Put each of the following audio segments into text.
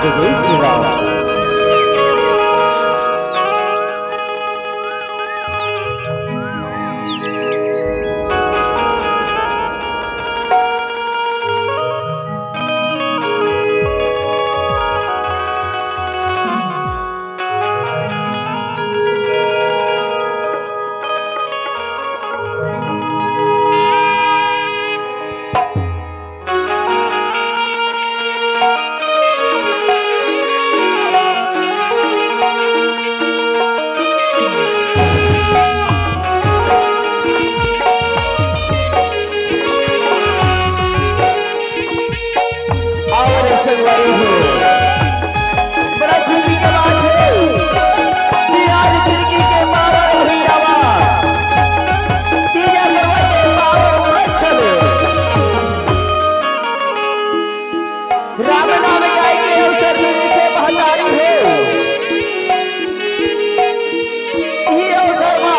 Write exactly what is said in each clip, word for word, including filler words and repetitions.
जय श्री राम। और ऐसे वाले हो। बड़ा खुशी के बात है कि आज जिंदगी के पावन भैयावा तीजा करवा के पावन वृक्ष में राम नाम गाय के अवसर में नीचे महतारी हो। ये अवसर मा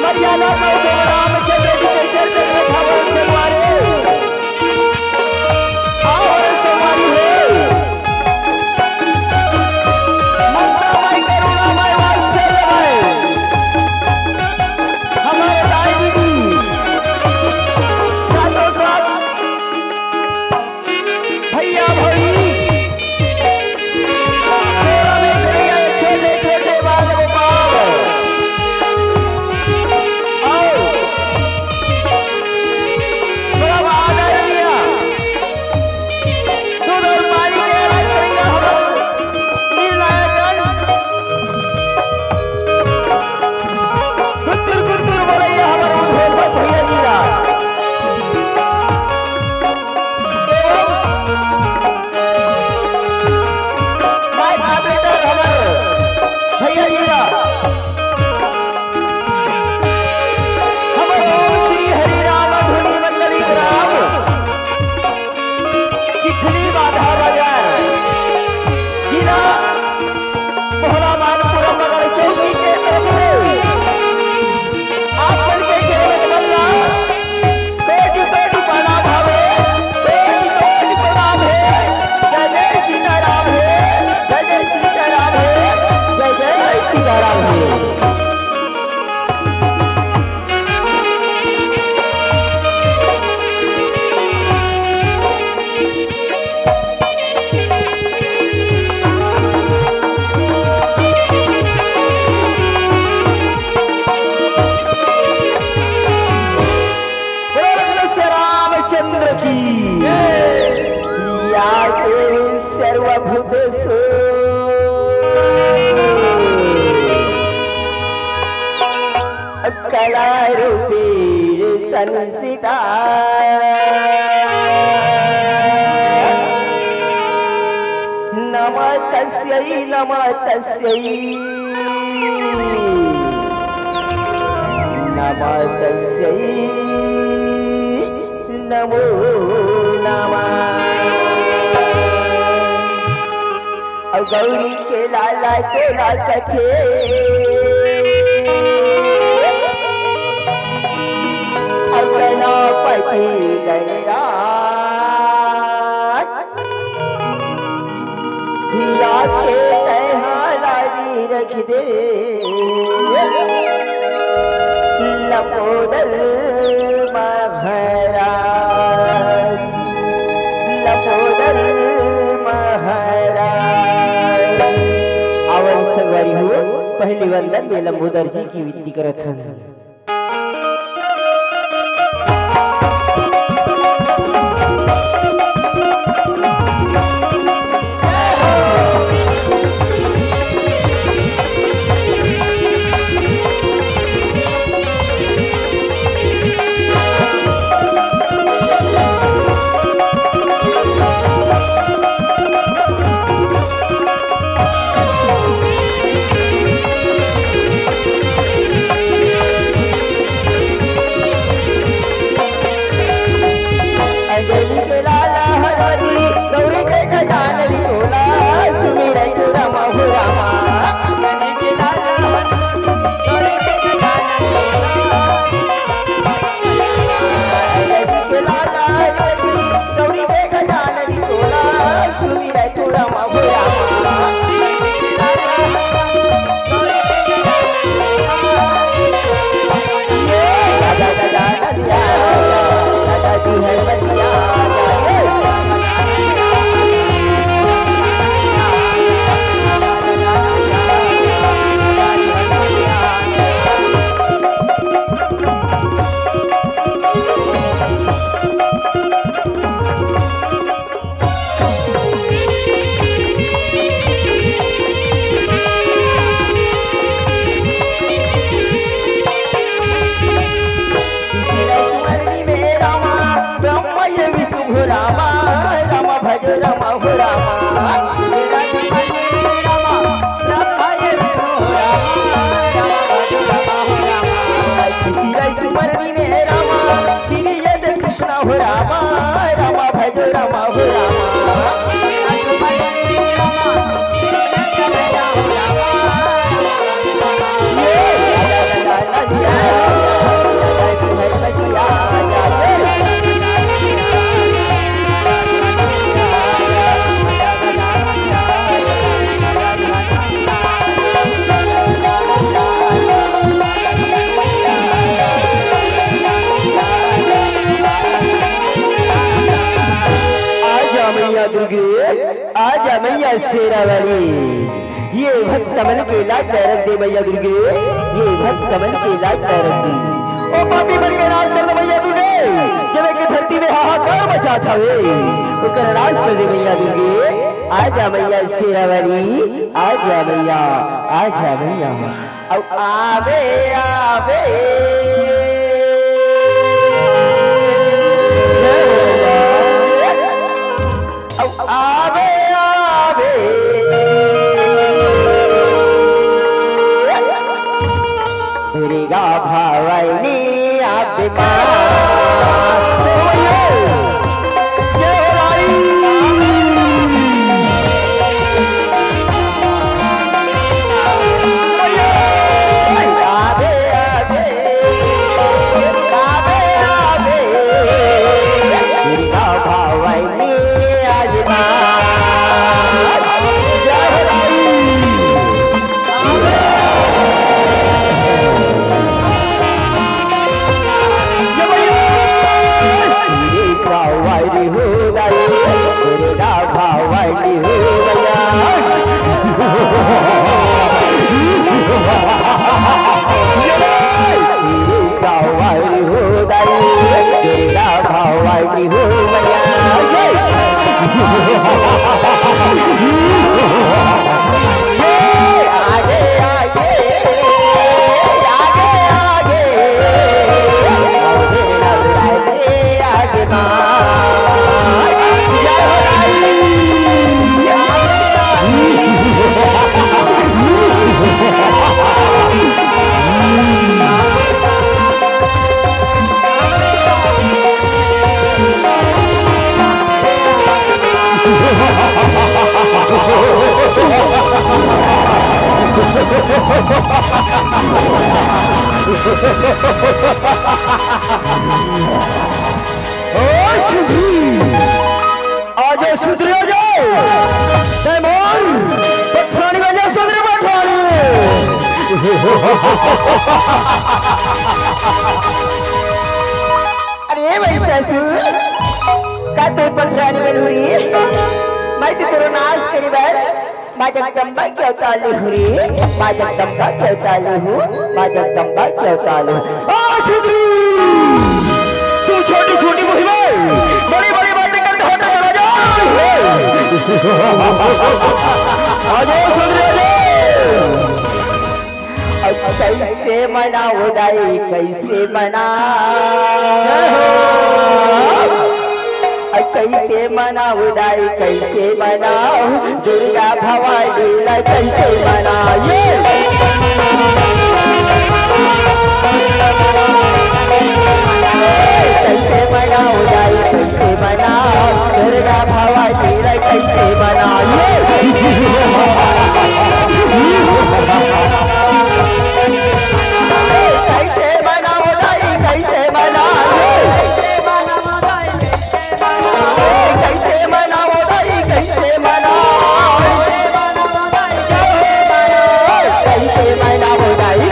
मर्यादा पुरुषोत्तम रामचंद्र जी के चरण में खबर संवारे। और संवारी हो। ममता माई, करुणा माई, वात्सल्य माई, हमारे दाई दीदी, साथों साथ भैया भौजी, छोटे छोटे बाल गोपाल, आओ, बड़ा आदरणीय दूध और पानी के अलग करिया हमर नील आयोजन। गुत्तुर गुत्तुर बोलैया हमर उद्धव भैया जी ला। एवं माय ऑपरेटर हमर भैया जी ला। हमर ओम श्री हरि राम धुनी मंडली ग्राम चिखली बाधा बाजार, जिला मोहला मानपुरा मगर चौकी के तरफ से आप मन के सेवक मन ला कोटि कोटि प्रणाम हवे, कोटि कोटि प्रणाम हे। जय जय सीताराम हे, जय जय सीताराम हे, जय जय सीताराम हे। बोलो लखन से रामचंद्र की। या देवी सर्वभूतेषु कला रूपेण संस्थिता। नमः तस्यै, नमः तस्यै, नमः तस्यै, नमो नमः। अउ गौरी के लाला तोला कथे, अउ गणपति गणराज, हिया के तैहा लागी रख दे। लंबोदर महाराज, लंबोदर महाराज। आवन संगवारी हो, पहली वंदन में लंबोदर जी की विनती करत हन। कृष्णा हो रामा, रामा भज रामा हो रामा। आजा मैया दुर्गे, आजा मैया शेरा वाली, ये भक्त मन के लाज रख दे मैया दुर्गे, ये भक्त मन के लाज रख दे। ओ पापी मन के नाश कर दे मैया दुर्गे, जब एक धरती में हाहाकार मचात हवे, ओकर नाश कर दे मैया दुर्गे। आजा मैया शेरा वाली, आजा मैया, आजा मैया। अब आवे, आवे। अब आवे, आवे। दुर्गा भवानी आवे माँ। जय हो राई। आवे, आवे। सवारी हो दाई, दुर्गा भवानी हो मैया। ये आगे, आगे, आगे, आगे, आगे, आगे, आगे। ओ सुधरी, आ जाओ सुधरी, आ जाओ। तैं मोर पटरानी बन जा सुधरी पटरानी। अरे भाई ससुर, का तैं पटरानी बनहू रे? मैं तो तोरो नाश करे बर माँ जगदम्बा के अवतार लेहूँ रे, माँ जगदम्बा के अवतार लेहूँ, माँ जगदम्बा के अवतार लेहूँ। आ सुधरी, तू छोटी छोटी मुहिम, बड़ी बड़ी बातें करते हो तो चला जाओ। आ जाओ सुधरी, आ जाओ। अब कैसे मनाओ दाई, कैसे मनाओ? अब कैसे मनाओ दाई, कैसे मनाओ? दुर्गा भवानी ला कैसे मनाओ? ये कैसे मनाओ दाई, कैसे मनाओ? दुर्गा भवानी ला कैसे मनाओ? ये कैसे मनाओ दाई, कैसे मनाओ? कैसे मनाओ दाई, कैसे मनाओ? कैसे मनाओ दाई,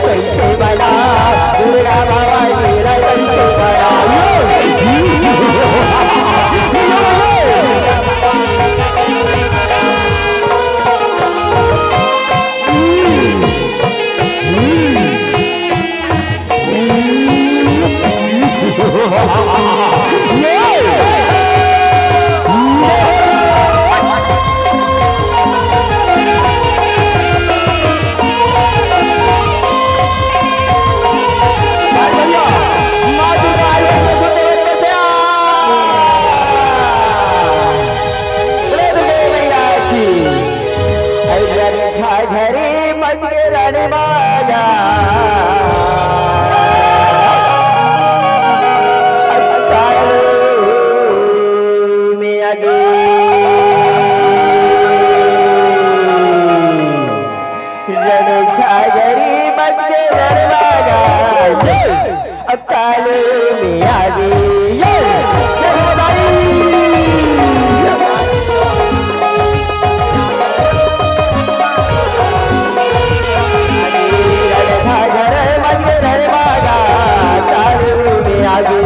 अब कालू में आगे, ये, ये हो भाई। कालू में आगे।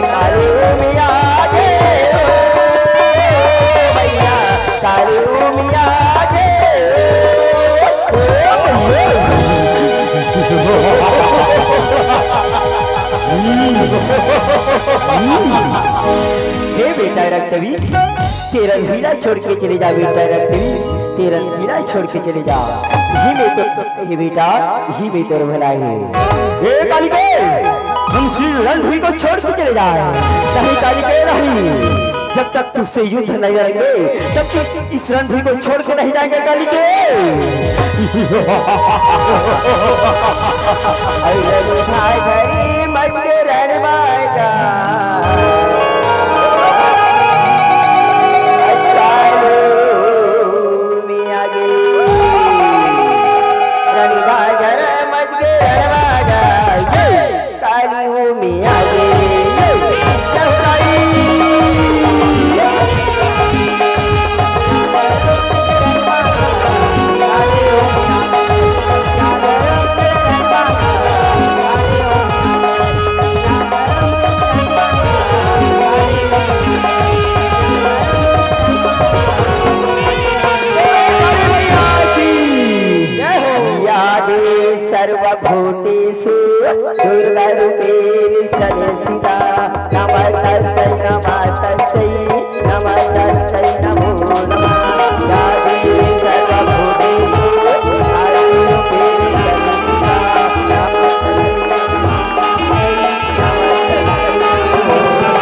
कालू में आगे, ओ भैया, कालू में आगे। हे बेटा रक्तवीर, तेरा पीड़ा छोड़ के चले जा बेटा रक्तवीर, तेरा पीड़ा छोड़ के चले जा। यही में तो, हे बेटा, यही में तोर भलाई हे। हे कालिके, हम श्री रणभूमि को छोड़ के चले जाए। नहीं कालिके, नहीं। जब तक तुझसे युद्ध नहीं लड़ेंगे, तब तक इस रणभूमि को छोड़ के नहीं जाएंगे कालिके। अरे भाई, घरी मत रण बाजा। कालू में आगे। रणबाजा मच गे रणबाजा। कालू में आगे। या देवी सर्वभूतेषु दुर्गारूपेण संस्थिता। नमः तस्यै, नमः तस्यै, नमः तस्यै नमो नमः। या देवी सर्वभूतेषु दुर्गारूपेण संस्थिता। नमः तस्यै, नमः तस्यै, नमः तस्यै नमो नमः।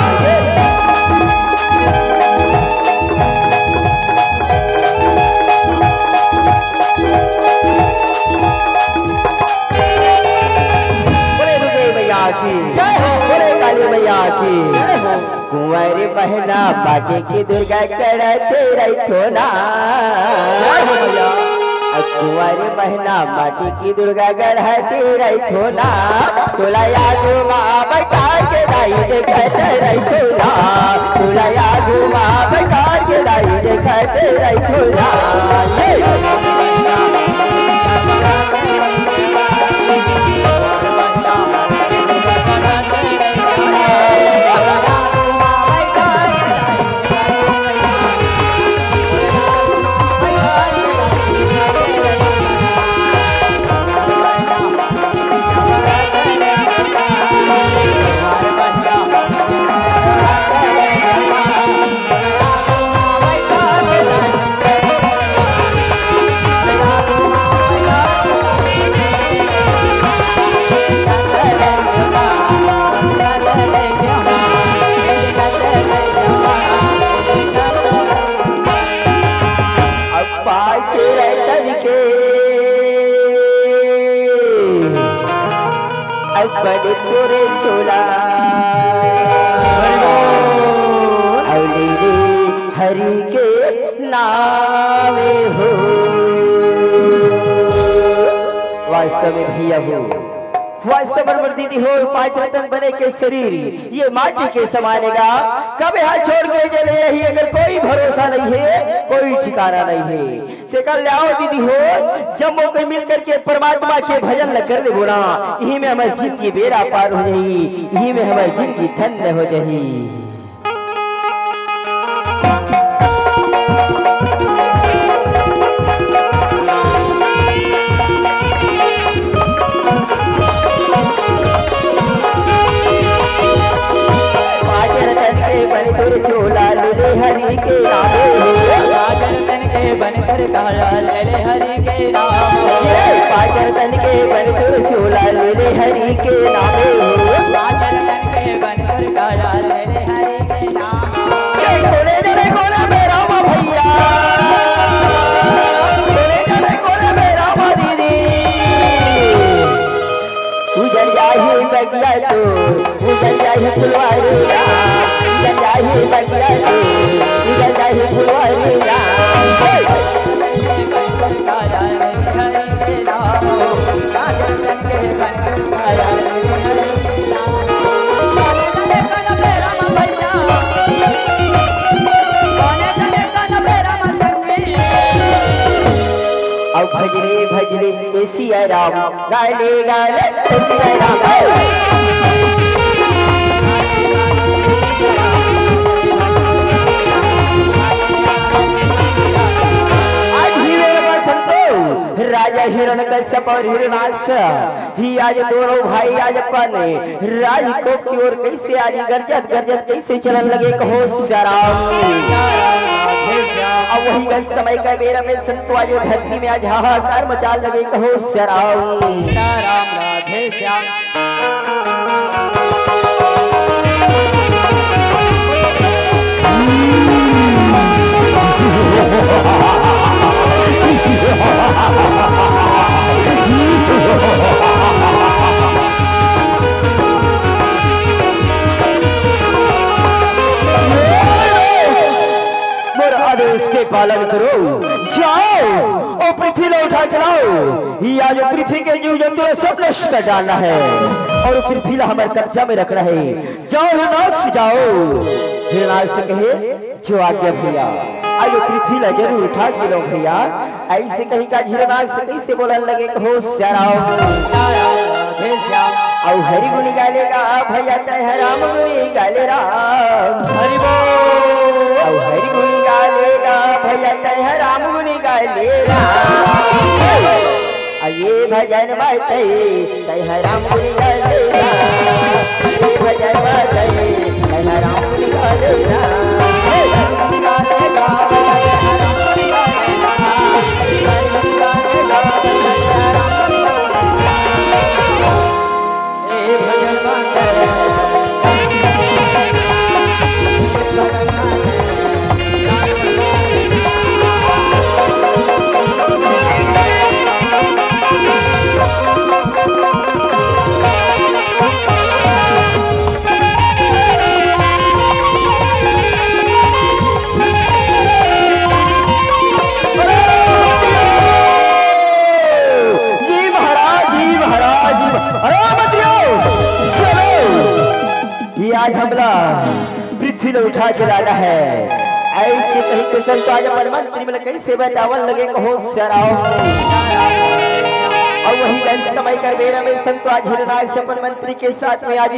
बोले दुर्गे मैया की जय हो। बोले काली मैया की जय हो। कुंवर बहना माटी की दुर्गा गढ़त रहिथो ना। जय हो मैया। कुंवर बहना माटी की दुर्गा गढ़त रहिथो ना। तोला आगू मा बैठा के दाई देखत रहिथो ना। तोला आगू मा बैठा के दाई देखत रहिथो ना। ये अब पाछे रतन के, अब बड़े तोरे झोला। अउ ले ले हरि के नाम हो। वास्तव में भैया हो, वास्तव में मोर दीदी हो, पांच रतन बने के शरीर, ये माटी के समान हे गा। कब यहाँ छोड़ के चले जाही, एकर कोई भरोसा नहीं है, कोई ठिकाना नहीं है। तेकर ले आओ दीदी हो, जब वो कोई मिल करके परमात्मा के भजन ल कर लेबो ना, इही में हमर जिंदगी बेड़ा पार हो जाही, इही में हमर जिंदगी धन्य हो जाही। पाजर तन के बन तुर झोला ले ले हरि के नामे हो। पाजर तन के बन तुर झोला ले ले हरि के नामे हो। ये पाजर तन के बन तुर झोला ले ले हरि के नामे हो। पाजर तन के बन तुर झोला ले ले हरि के नामे हो। ये कोने जने कोने में रामा भैया, कोने जने कोने में रामा दीदी। उजल जाही बगिया तो, उजल जाही फुलवारी ना, उजल जाही बगिया तो, उजल जाही फुलवारी ना। हे! अउ भजरे भजरे ए सिया राम, गाले गाले ए सिया राम। आज ही मेरे पास संतो, राजा हिरण्यकश्यप और हिरणाक्ष ही आज दोनों भाई आज अपन राजकोप की ओर कैसे आज गरजत गरजत कैसे चलन लगे, कहो सिया राम। अब वही गज समय का बेरा में संतो आज धरती में आज हाहाकार मचाल लगे, कहो सिया राम। सीताराम राधे श्याम। मोर आदेश के पालन करो, जाओ और पृथ्वी ला उठा के लाओ। ये आज पृथ्वी के जीव जंतु ला सब नष्ट कर डालना है और पृथ्वी ला हमारे कब्जा में रखना है। जाओ हिरणाक्ष, जाओ। हिरणाक्ष कहे, जो आज्ञा भैया, आज पृथ्वी ला जरूर उठा के लो भैया। ऐसे कही का हिरणाक्ष कैसे बोलन लगे, कहो सिया राम। अउ हरि गुनी गाले गा भैया तैं ह राम गुनी गाले राम। हरि बोल। अउ हरि गुनी गाले गा भैया तैं ह राम गुनी गाले राम। आ ये भजन बाजै, तैं ह राम गुनी गाले राम। ये भजन बाजै, तैं ह राम गुनी गाले राम। जी महाराज, जी महाराज, जी महा-, अरे मंत्रियों, चलो, ये आज हमला पृथ्वी ला उठा के लाना है। ऐसे कही के संत आज अपन मंत्री मन ला कैसे बतावन लगे, कहो सिया राम। अउ वही गज समय कर बेरा में संत आज हिरणाक्ष अपन मंत्री के साथ में आज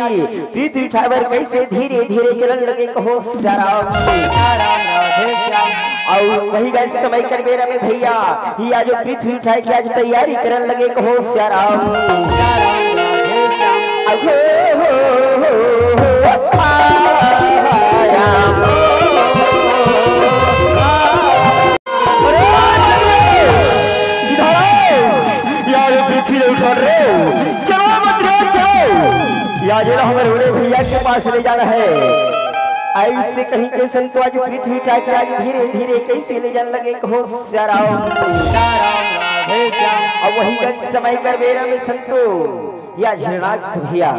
पृथ्वी उठाए बर कैसे धीरे धीरे चलन लगे, कहो सिया राम। सीताराम राधे श्याम। अउ वही गज समय कर बेरा में भैया, ये आज पृथ्वी उठाए के आज तैयारी करन लगे, कहो सिया राम। सीताराम राधे श्याम। अघो हो, हो, हो, हो, आ, राम। अरे, इधर आओ। ये आज पृथ्वी ला उठा रहे हो। चलो मंत्रियों, चलो। ये आज ना हमारे बड़े भैया के पास ले जाना है। ऐसे कही के संतो आज पृथ्वी उठा के आज धीरे धीरे कैसे ले जान लगे, कहो सिया राम। सीताराम राधे श्याम। अउ वही गज समय कर बेरा में संतो, ये आज हिरणाक्ष भैया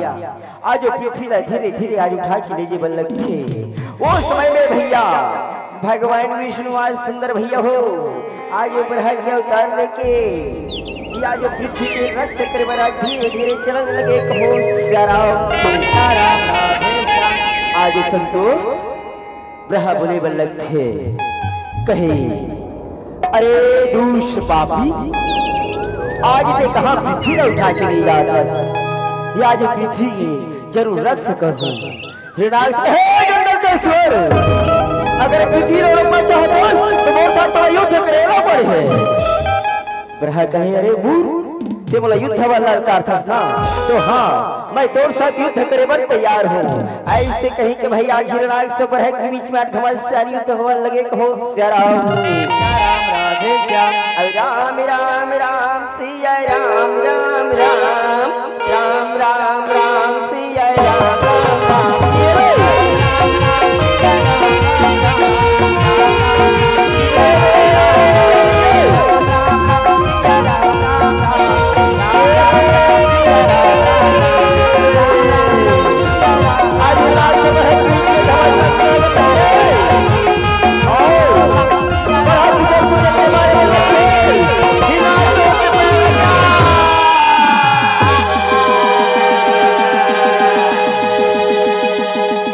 आज पृथ्वी ला धीरे धीरे आज उठा के ले जे बर लगथे। ओ समय में भैया भगवान विष्णु आज सुंदर भैया हो, आज ये बरहा के अवतार लेके ये आज पृथ्वी के रक्षा करे बर आज धीरे धीरे चलन लगे, कहो सिया राम। सीताराम राधे श्याम। आज संतो बरहा बोले बर लगथे, कहे, अरे दुष्ट पापी, आज तैं कहाँ पृथ्वी ला उठा के ले जात हस? ये आज पृथ्वी के जरूर रक्षा करहूँ। हिरणाक्ष, हे गंधर्वेश्वर, अगर पृथ्वी ला उठा चाहत हस, तो मोर साथ थोड़ा युद्ध करे ला पड़ही। बरहा कहे, अरे मूर्ख, तैं मोला युद्ध बर ललकारथस ना, तो हाँ, मैं तोर साथ युद्ध करे बर तैयार हूँ। ऐसे कही के भैया हिरणाक्ष बरहा के बीच में आज घमासान युद्ध होवन लगे, कहो सिया राम। राम राधे श्याम। अरे राम, राम, राम, सिया राम, राम, राम, राम, राम, राम, सिया राम, राम, राम।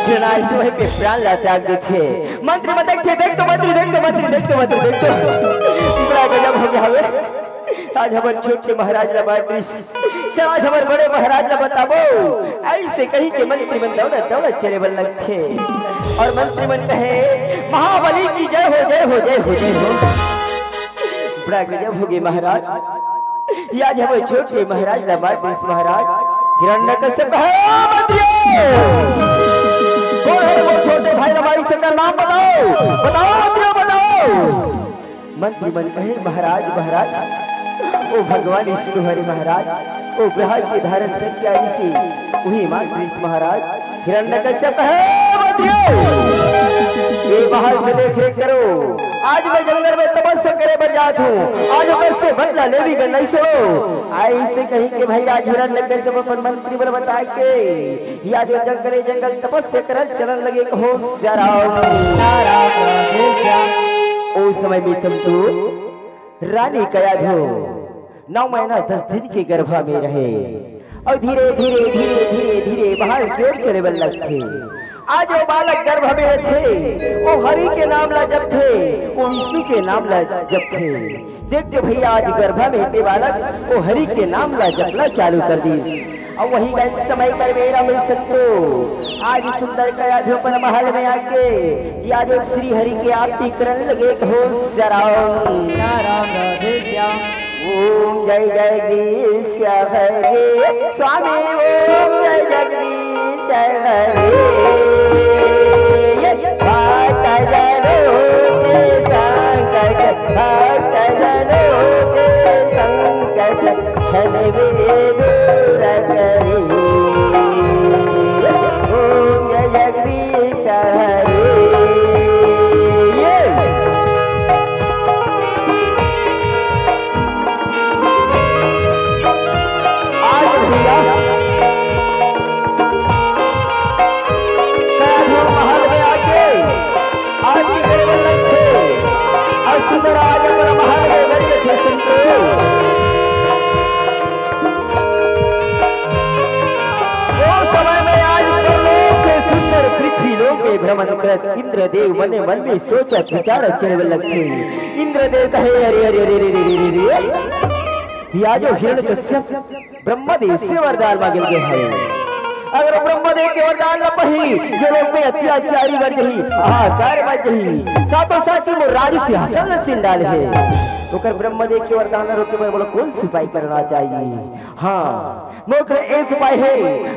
हिरणाक्ष वहीं पे प्राण ला त्याग देथे। मंत्री मन देखथे, देख तो मंत्री, देख तो मंत्री, देख तो मंत्री, देख तो। बड़ा गजब हो गया हवे। आज हमर छोटे महाराज ला बांट दिस, चल आज हमर बड़े महाराज ला बताबो। अइसे कहि के मंत्री मन दौड़त दौड़त चले बर लगथे। अउ मंत्री मन कहे, "महाबली की जय हो, जय हो, जय हो, जय हो।" बड़ा गजब होगे महाराज, ये आज हमर छोटे महाराज ला बांट दिस महाराज। हिरण्यकश्यप कहे, "मंत्री, कोन हे वो छोटे भाई ला बांटिस, एकर नाम बताओ, बताओ मंत्री, बताओ।" मंत्री मन कहे, "महाराज, महाराज, ओ भगवान विष्णु हरे महाराज, ओ वराह के धारण करके आइसे, उही बांट दिस महाराज।" हिरण्यकश्यप कहे, "मंत्री, ये महल के देख रेख करो, आज मैं जंगल में तपस्या करे बर जात हूँ, आज ओकर से बदला लेबे बर नइ छोड़ों।" अइसे कहि के भई आज हिरण्यकश्यप अपन मंत्री मन बता के या जो जंगले जंगल तपस्या करत चलन लगे कहो सियाराम। ओ समय में संतो रानी कयाधु नौ महीना दस दिन के गर्भ में रहे अउ धीरे धीरे धीरे धीरे धीरे महल के ओर चले बर लगथे। आज वो बालक गर्भ में रथे, वो हरि के नाम ला जपथे, वो विष्णु के नाम ला जपथे। देख के भइया आज गर्भ में हे बालक वो हरि के नाम ला जपना चालू कर दिस। अउ वही गए समय कर बेरा में संतो आज सुंदर कयाधु अपन महल में आके या जो श्री हरि के आरती करन लगे कहो सियाराम। सियाराम राधे श्याम। ओम जय जगदीश हरे स्वामी, ओम जय जगदीश हरे। भक्त जनों के संकट, भक्त जनों के संकट छन में दूर करी। ओम जय जगदीश हरे। आज भइया, कयाधु महल में आके आरती करे बर लगथे। अउ सुंदर आज अपन महल में बैठ के संतो। वो समय में आज परलोक से सुंदर पृथ्वी लोक में भ्रमण करत इंद्रदेव मने मन में सोचत विचारत चले बर लगथे। इंद्रदेव कहे, "अरे, अरे, अरे, अरे, अरे, अरे, अरे, या जो हिरण्यकश्यप ब्रह्मदेव से वरदान मांगे गे हे। अगर ब्रह्मदेव के वरदान ला पाही, ये लोक में अत्याचारी बन जही, हाहाकार मच जही, साथो साथ ही मोर राज सिंहासन ला छीन डालही। ओकर ब्रह्मदेव के वरदान ला रोके बर मोला कौन सी उपाय करना चाहिए?" हाँ, मोर करा एक उपाय हे,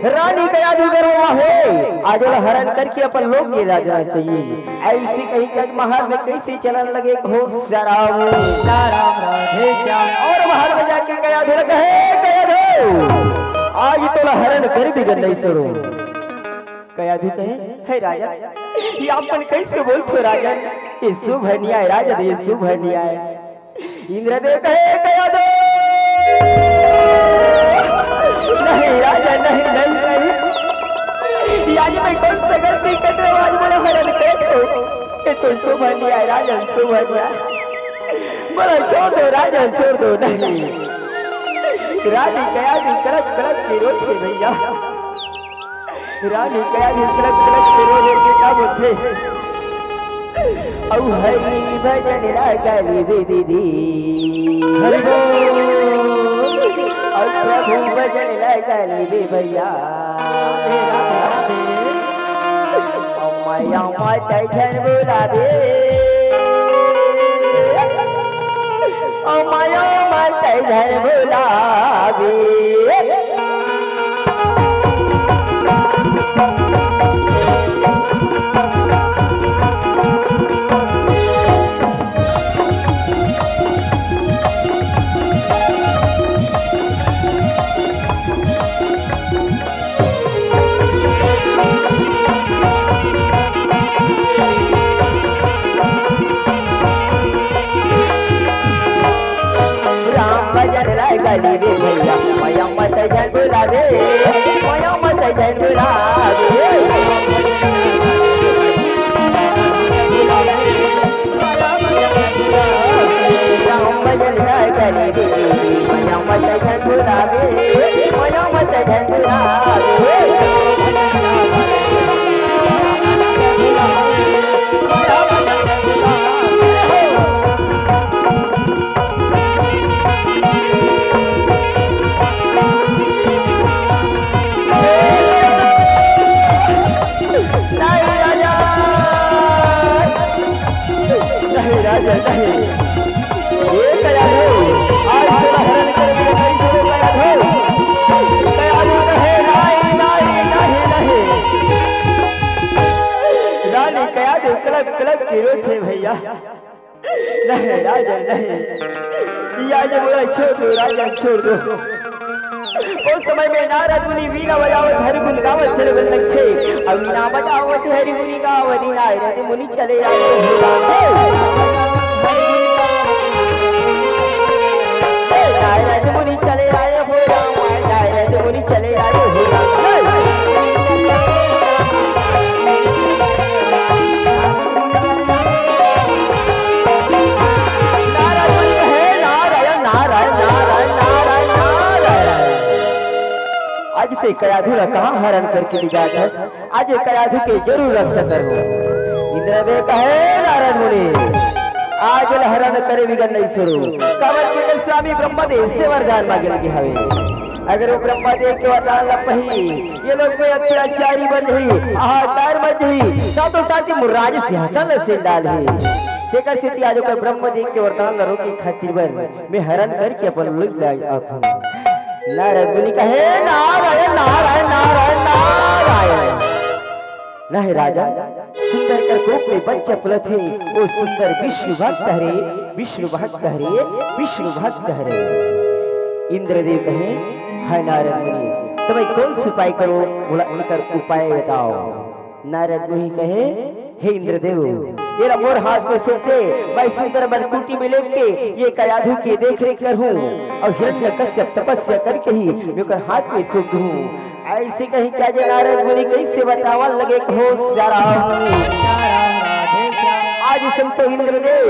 रानी कयाधु गर्भ में हे, आज ओला हरण करके अपन लोक में ला जाना चाहिए। अइसे कहि के महल में कइसे चलन लगे कहो सियाराम। सियाराम राधे श्याम। अउ महल में जाके कयाधु ला कहे, "कयाधु, आज तोला हरण करबे बर नइ छोड़ों।" कयाधु कहे, "हे राजा, ये आप मन कइसे बोलथो राजा? ये शुभ नइ आय राजा, ये शुभ नइ आय।" इंद्रदेव कहे, "कयाधु, नहीं राजा, नहीं, नहीं, नहीं। ये आज मैं कौन सा गलती कर रहा हूँ, आज मोला हरण कर दो। ये तो शुभ नइ आय राजा, शुभ नइ आय। मोला छोड़ दो राजा, छोड़ दो।" नहीं। रानी कयाधु कड़क कड़क के रोथे भइया। रानी कयाधु कड़क कड़क के रो रो के का बोलथे? अउ हरि भजन ला गाली बे दीदी। हरि बोल। अउ प्रभु भजन ला गाली बे भइया। अउ मया मत झन बुलाबे। अउ मया मत झन बुलाबे। राम भजन ला गाली बे भइया, मया मत झन बुलाबे, मया मत झन बुलाबे। राम भजन ला गाली बे, मया मत झन बुलाबे, मया मत झन बुलाबे। राजा मोला छोड़ दो, राजा छोड़ दो। ओ समय में नारद मुनि वीणा बजावत हरि गुण गावत चले बर लगथे। अउ वीणा बजावत हरि गुण गावत नारद मुनि चले आए हो राम। नारद मुनि चले आए हो राम, नारद मुनि चले आए हो राम। नारद मुनि कहे, "नारायण, नारायण, नारायण, नारायण, नारायण।" आज ते कयाधु ला कहाँ हरण करके ले जात हस? आज ये कयाधु के जरूर रक्षा करहूँ। इंद्रदेव कहे, "नारद मुनि, आज ल हरण करे बिगर नहीं छोड़ो।" काबर के स्वामी ब्रह्मदेव से वरदान मांगे लगे हवे। अगर वो ब्रह्मदेव के वरदान ला पही, ये लोग में अत्याचारी बन जही, हाहाकार मच जही, साथों साथ ही मुरारी सिंहासन से डाल ही। तेकर सेती आज ओकर ब्रह्मदेव के वरदान ला रोके खातिर बर मैं हरण करके अपन लुई ला आथन। नारद मुनि कहे, "नारायण, नारायण, नारायण, नारायण।" नहीं राजा, सुंदर कर कोख में बच्चा पलथे, ओ सुंदर विष्णु भक्त हरे, विष्णु भक्त हरे, विष्णु भक्त हरे। इंद्रदेव कहे, "हाय नारद मुनि, तमे कौन से उपाय करो, बोला एकर उपाय बताओ।" नारद मुनि कहे, "हे इंद्रदेव, एला मोर हाथ में सौंप दे, मैं सुंदर मनकुटी में लेके ये कयाधु के देख रेख करहूँ और हिरण्यकश्यप तपस्या करके ही मैं ओकर हाथ में सौंप दूँ।" ऐसे कही क्या जे नारद मुनि कैसे बतावन लगे कहो सारा। आज संतो इंद्रदेव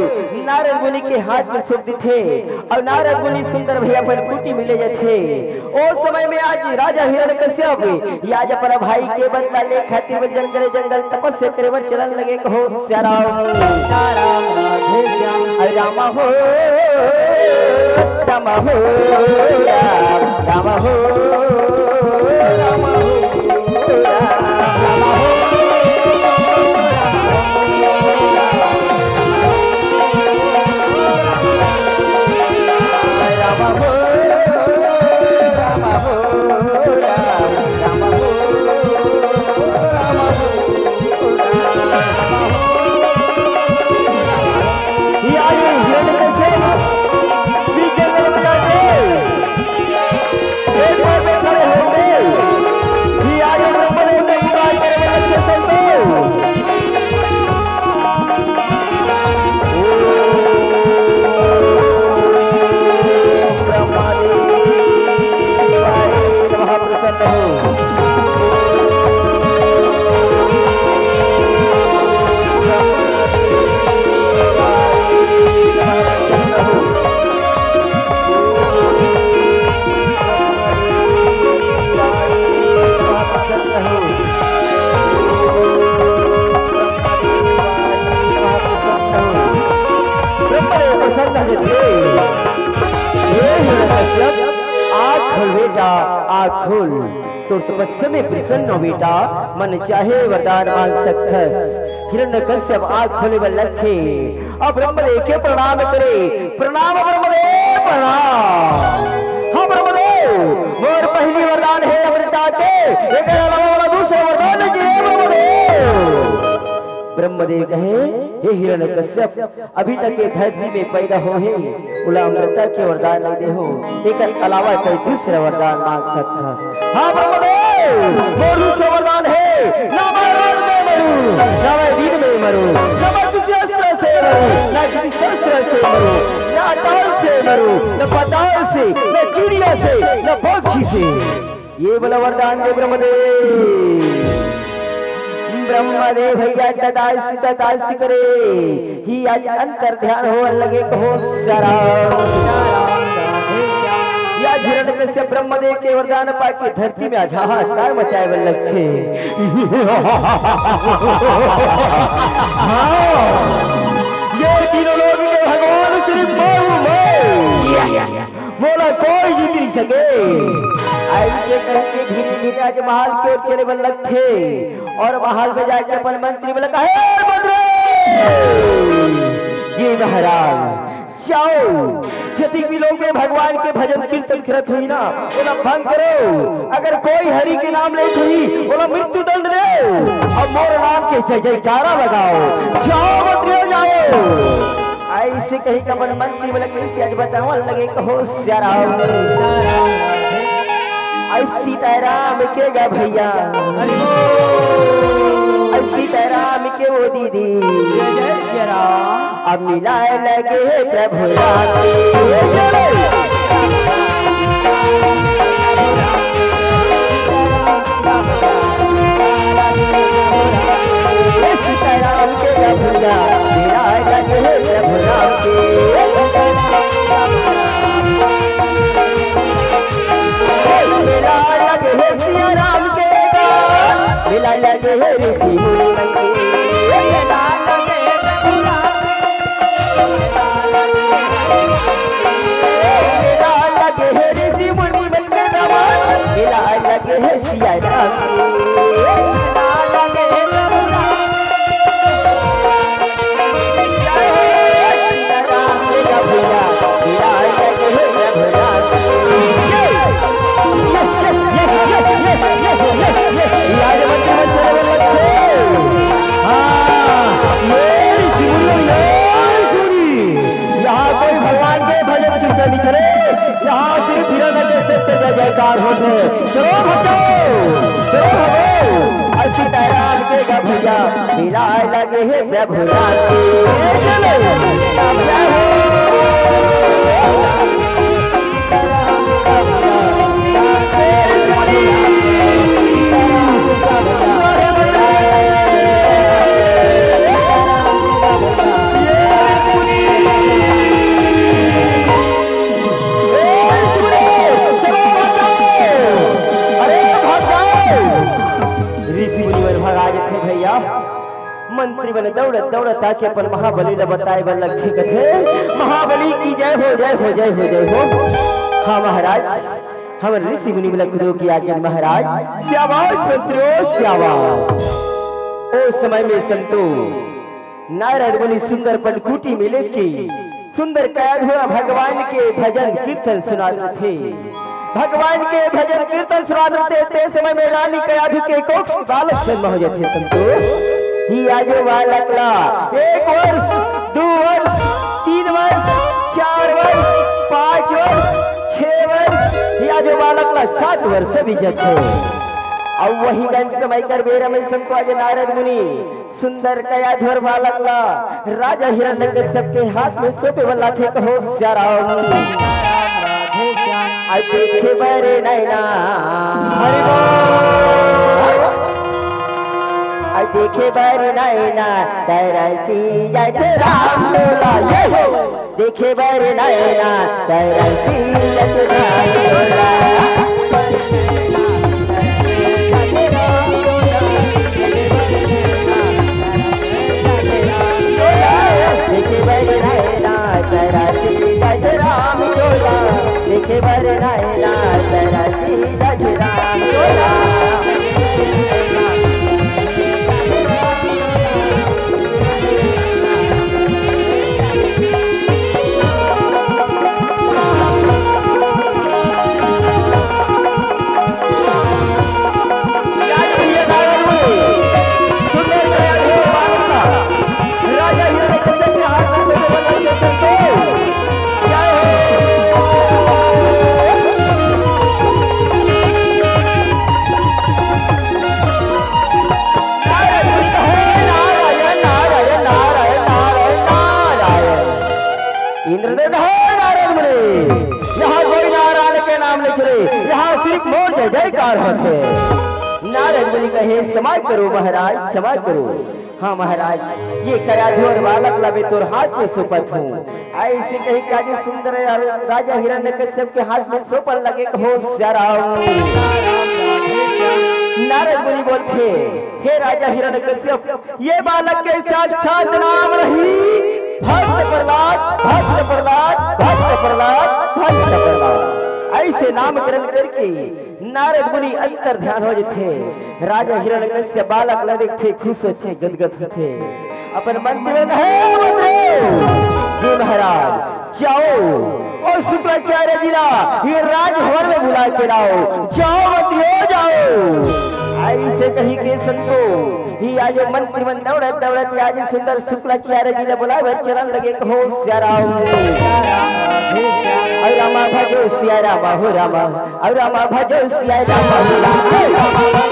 नारद मुनि के हाथ में सौंप देथे और नारद मुनि सुंदर भैया पर कुटी में ले जाथे। ओ समय में आज राजा हिरण्यकश्यप या आज अपन भाई के बदला ले खातिर बर जंगल जंगल तपस्या करे बर चलन लगे कहो सारा। राम राधे श्याम। अरे रामा हो, रामा हो, राम, रामा हो, रामा हो, राम, रामा हो, रामा हो, रामा हो, राम, रामा हो, रामा हो। प्रसन्न हे। हे हिरण्यकश्यप, आँख खोल बेटा, आँख खोल। तोर तपस्या में प्रसन्न हों बेटा, मन चाहे वरदान मांग सकथस। हिरण्यकश्यप आँख खोले बर लगथे अउ ब्रह्मदेव के प्रणाम करे। प्रणाम ब्रह्मदेव, प्रणाम। हाँ ब्रह्मदेव, मोर पहिली वरदान हे अमृता के, एकर अलावा मोला दूसरा वरदान नइ हे ब्रह्मदेव। ब्रह्मदेव कहे, हे हिरण्यकश्यप, अभी तक ये धरती में पैदा होहे, ओला अमृता के वरदान नइ देहो, एकर अलावा तैं दूसरा वरदान मांग सकथस। हाँ ब्रह्मदेव, मोर दूसरा वरदान हे, ना मैं रात में मरूं, ना मैं दिन में मरूं, ना मैं किसी अस्त्र से मरूं, ना किसी शस्त्र से मरूं, ना अकाल से मरूं, ना पाताल से, ना चिड़िया से, ना पक्षी से। ये वाला वरदान दे ब्रह्मदेव। ब्रह्मदेव भैया तथास्तु, तथास्तु करे। ही आज अंतर ध्यान होवन लगे कहो सारा। या हिरण्यकश्यप ब्रह्मदेव के वरदान पाके धरती में आज हाहाकार मचाए बर लगथे। हाँ, ये तीनों लोक के भगवान श्री प्रभु मैं। मोला कोई जीत नहीं सके। ऐसे करके धीरे धीरे आज महल के ओर चले बर लगथे अउ महल में जाके अपन मंत्री मन ला कहे, "हे मंत्री, जी महाराज, जाओ, जतिक भी लोग में भगवान के भजन कीर्तन करत होही ना, ओला भंग करो। अगर कोई हरि के नाम लेत होही, ओला मृत्यु दंड दो अउ मोर नाम के जय जयकारा लगाओ। जाओ मंत्री, जाओ।" अइसे कहिके अपन मंत्री मन ला कइसे आज बतावन लगे, कहो सियाराम। अइ सीताराम के गा भइया, अइ सीताराम के वो दीदी, अब मिलाय लगे हे प्रभु राम। हे सीताराम के गा भइया, मिलाय लगे हे प्रभु राम के। मिलाय लगे हे सियाराम के गा, मिलाय लगे हे ऋषि मुनि मन के। मिलाय लगे हे ऋषि मुनि मन के नमन, मिलाय लगे हे सियाराम के। यहाँ कोई भगवान के भजन कीर्तन नहीं चले, यहाँ सिर्फ हिरण के सिर पे जय जयकार होथे। चलो भक्तो, चलो भक्तो, अइ सीताराम के गा भइया, मिलाय लगे हे प्रभु राम के। चलो, जय हो। ऋषि मुनि मन भगा जथे भइया। मंत्री मन दौड़त दौड़त आके अपन महाबली ला बताय बर लगथे, कथे, "महाबली की जय हो, जय हो, जय हो, जय हो।" हाँ महाराज, हमर ऋषि मुनि मन ला कुरो की आज्ञा महाराज। शाबाश मंत्रियों, शाबाश। ओ समय में संतो नारद मुनि सुंदर पंडकुटी में लेके सुंदर काया धुआ भगवान के भजन कीर्तन सुनात रथे। भगवान के भजन कीर्तन सुनात रथे, ते समय में रानी काया धुआ के कोख से बालक जन्म हो जाथे संतो। ही आजो बालक ला एक वर्ष, दू वर्ष, तीन वर्ष, चार वर्ष, पाँच वर्ष, छह वर्ष, ही आजो बालक ला सात वर्ष बीत जाथे। अउ वही गन समय कर बेरा में संतो आज नारद मुनि सुंदर काया धुआ बालक ला राजा हिरण्यकश्यप के हाथ में सौंपे वाला थे, कहो सियाराम। अइ देखे बर नैना, हरि बोल। अइ देखे बर नैना तरसी जाथे राम तोला, ये हो। देखे बर नैना तरसी जाथे राम तोला। देखे बर नैना तरसी जाथे राम तोला। देखे बर नैना तरसी जाथे राम तोला। इंद्रदेव कहे, "नारद मुनि, यहाँ कोई नारायण के नाम नहीं चले, यहाँ सिर्फ मोर जय जयकार होथे।" नारद मुनि कहे, "क्षमा करो महाराज, क्षमा करो। हाँ महाराज, ये काया धुआ बालक ला मैं तोर हाथ में सौंपत हूँ।" अइसे कहिके आज सुंदर राजा हिरण्यकश्यप के हाथ में सौंपन लगे, कहो सियाराम। नारद मुनि बोलथे, "हे राजा हिरण्यकश्यप, ये बालक के साक्षात नाम रही भक्त प्रहलाद, भक्त प्रहलाद, भक्त प्रहलाद, भक्त प्रहलाद।" अइसे नामकरण करके नारद मुनि अंतर ध्यान हो जथे। राजा हिरण्यकश्यप बालक ला देखथे, खुश होथे, गदगद होथे। अपन मंत्री मन कहे, "हे मंत्री, हे महाराज, जाओ अउ शुक्राचार्य जी ला ये राजभवन में बुला के लाओ। जाओ मंत्री हो, जाओ।" अइसे कहि के संतो ही आज मंत्री मन दौड़त दौड़त आज सुंदर शुक्लाचार्य जी ला बुलाए बर चलन लगे। हो सिया राम, अउ रामा भजो सिया रामा, हो रामा, अउ रामा भजो सिया रामा, हो रामा।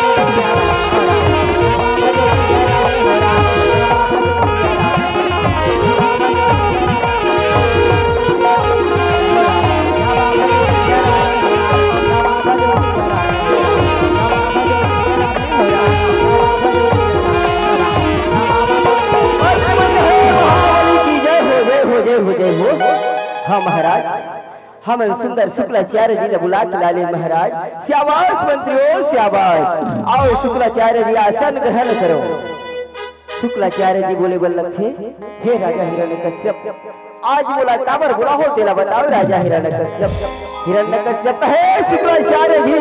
जय हो, जय हो, जय हो, जय हो। हाँ महाराज, हमन सुंदर शुक्लाचार्य जी ला बुला के लाने महाराज। शाबाश मंत्री हो, शाबाश। आओ शुक्लाचार्य जी, आसन ग्रहण करो। शुक्लाचार्य जी बोले बर लगथे, "हे राजा हिरण्यकश्यप, आज मोला काबर बुलाहो तेला बताओ राजा हिरण्यकश्यप।" हिरण्यकश्यप, "हे शुक्लाचार्य जी,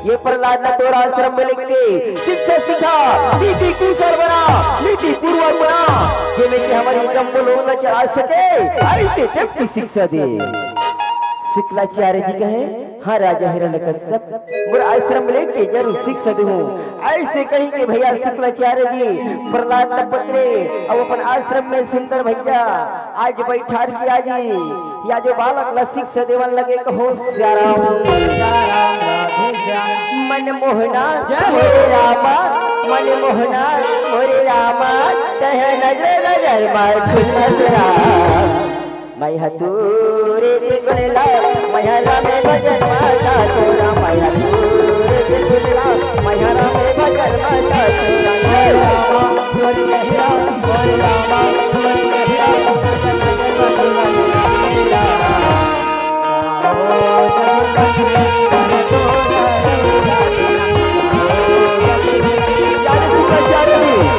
ये प्रहलाद ला तोर आश्रम में लेके शिक्षा सिखा, नीति कुशल बना, नीति पूर्वक बना, जेमे कि हमर ये जम्मो लोग ला चला सके, अइसे type के शिक्षा दे।" शुक्लाचार्य जी कहे, "हाँ राजा हिरण्यकश्यप, मोर आश्रम में लेके जरूर शिक्षा देहूँ।" अइसे कहि के भइया शुक्लाचार्य जी प्रहलाद ला पकड़े अउ अपन आश्रम में सुंदर भइया आज बैठार के आज या जो बालक ला शिक्षा देवन लगे। कहो सिया राम। मन मोहना जय हो। मोरे रामा, मन मोहना मोरे रामा, तह नजर नजर मार छुलस राम। मैं हा तोरे के गुण ला, मैं हा राम भजन माता तोरा, मैं हा तोरे के गुण ला, मैं हा राम भजन माता तोरा। हे रामा, हरे रामा, हरे रामा, हरे रामा। शुक्राचार्य है।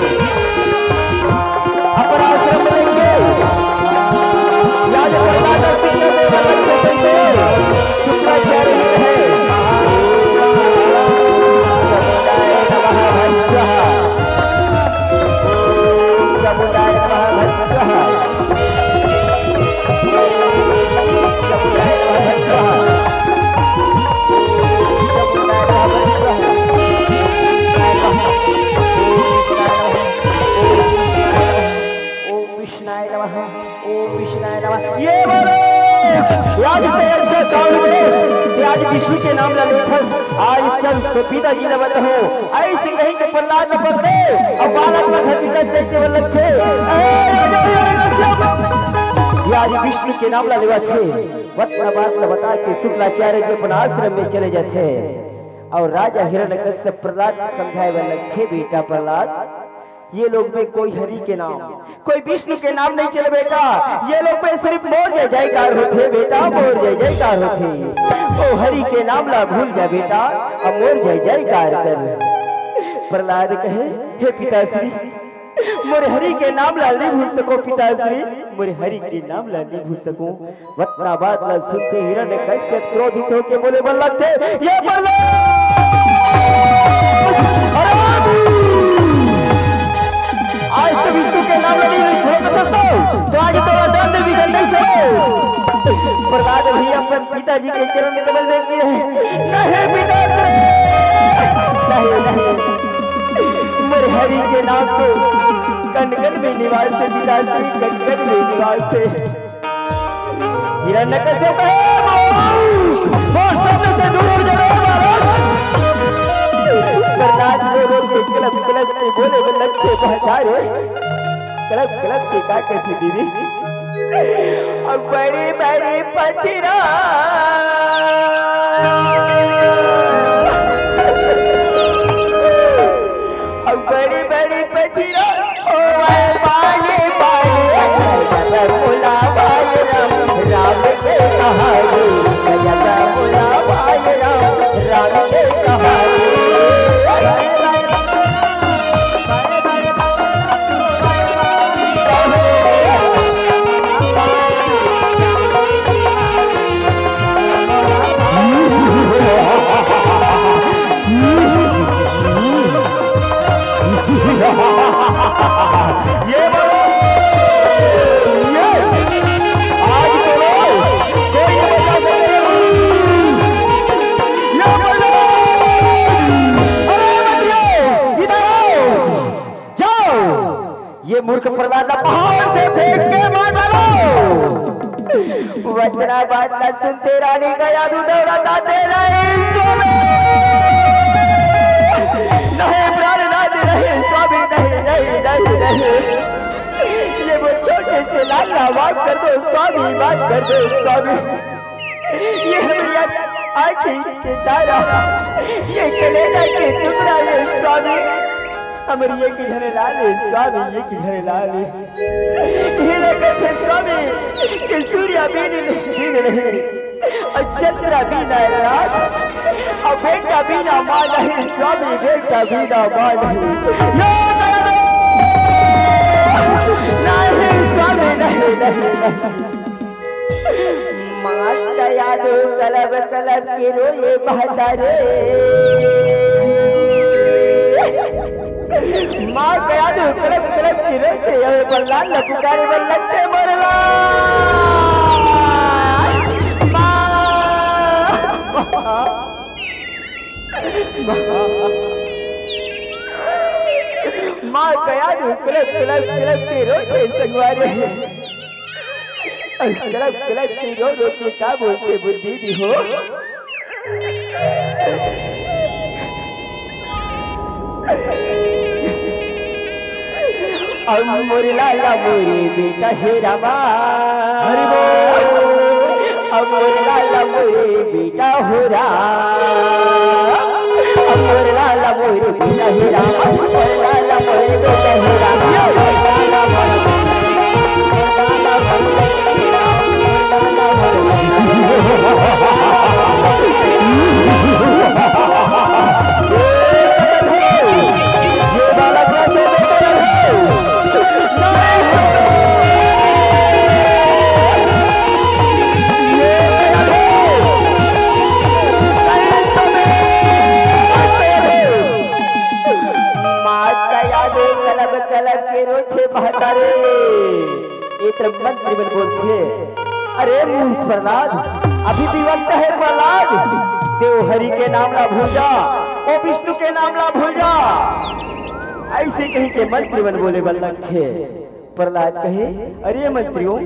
ओम कृष्णाय नमः, ओम कृष्णाय नमः। ये बोलो, आज ते अच्छा काम देस, ते आज विष्णु के नाम ला लेथस, आज चल तो पिताजी ला बताहूँ, अइसे कहि के प्रहलाद ला पकड़े, अउ बालक ला घसीटत देखे बर लगथे। ए, ये आज विष्णु के नाम ला लेवाथे, वतना बात ला बता के शुक्लाचार्य जी अपन आश्रम में चले जाथे, अउ राजा हिरण्यकश्यप प्रहलाद ला समझाए बर लगथे, बेटा प्रहलाद, ये लोग में कोई हरि के नाम, कोई विष्णु के नाम नहीं चले बेटा। ये लोग में सिर्फ मोर जय जयकार होथे बेटा, मोर जय जयकार होथे। ओ हरि के नाम ला भूल जा बेटा, अब मोर जय जयकार कर। प्रहलाद कहे, हे पिताश्री, मोर हरि के नाम ला नहीं भूल सको पिताश्री, मोर हरि के नाम ला नहीं भूल सको। वतना बात ला सुनते हिरण्यकश्यप क्रोधित होके बोले बर लगथे, ये प्रहलाद! अरे! आज तो विष्णु के नाम ला नहीं भूल सकता, तो आज तो दंड भी गंडे से। प्रहलाद भी अपन पिताजी के चरण कमल में गिरे। नहीं पिताश्री! नहीं, नहीं। मोर हरि के नाम तो कण कण में निवास हे पिताश्री, कण कण में निवास हे। हिरण्यकश्यप हे, मोर, मोर सामने से दूर हो जा रे महाराज। प्रहलाद रो रो के कलप कलप के बोले बर लगथे, बहता रे। कलप कलप के का कहथे दीदी? अब बड़ी बड़ी पथरा, अब बड़ी बड़ी पथरा। मूर्ख प्रहलाद ला पहाड़ से फेंक के मार डालो। वचना बात न सुनते रानी का यादू दौड़ा ताते नहीं स्वामी। नहीं प्राणनाथ, नहीं स्वामी, नहीं, नहीं, नहीं, नहीं। ये वो छोटे से लाल ला माफ कर दो स्वामी, माफ कर दो स्वामी। ये मेरी आँखी के तारा, ये कलेजा के टुकड़ा, ये स्वामी, हमर ये की झने लाल, ये स्वामी, ये की झने लाल। ये लगत हे स्वामी कि सूर्य बिन दिन नहीं, और चंद्र बिना रात, और बेटा बिना माँ नहीं स्वामी, बेटा बिना माँ नहीं। यो नहीं स्वामी, नहीं, नहीं, नहीं। माँ का याद हो कलब कलब के रोए बहता रे। माँ का याद हो कलब कलब के रोते हुए प्रहलाद ला पुकारे बर लगते मरला। माँ, माँ, माँ का याद हो कलब कलब कलब के रोते संगवारी। कलप कलप के रो रो के का बोलते बुद्धि दी हो। अब मोरे लाला मोरे बेटा हे रामा। हरि बोल। अब मोरे लाला मोरे बेटा हो राम। अब मोरे लाला मोरे बेटा हे राम। अब मोरे लाला मोरे बेटा हे राम। माता यादे कलब कलब के रोथे महतारे। ए तरफ मंत्री मन बोलथे, "अरे मूर्ख प्रहलाद, अभी जीवंत हे प्रहलाद, तें हरि के नाम ला भूल जा, ओ विष्णु के नाम ला भूल जा।" अइसे कहिके मंत्री मन बोले बर लगथे। प्रहलाद कहे, "अरे मंत्रियों,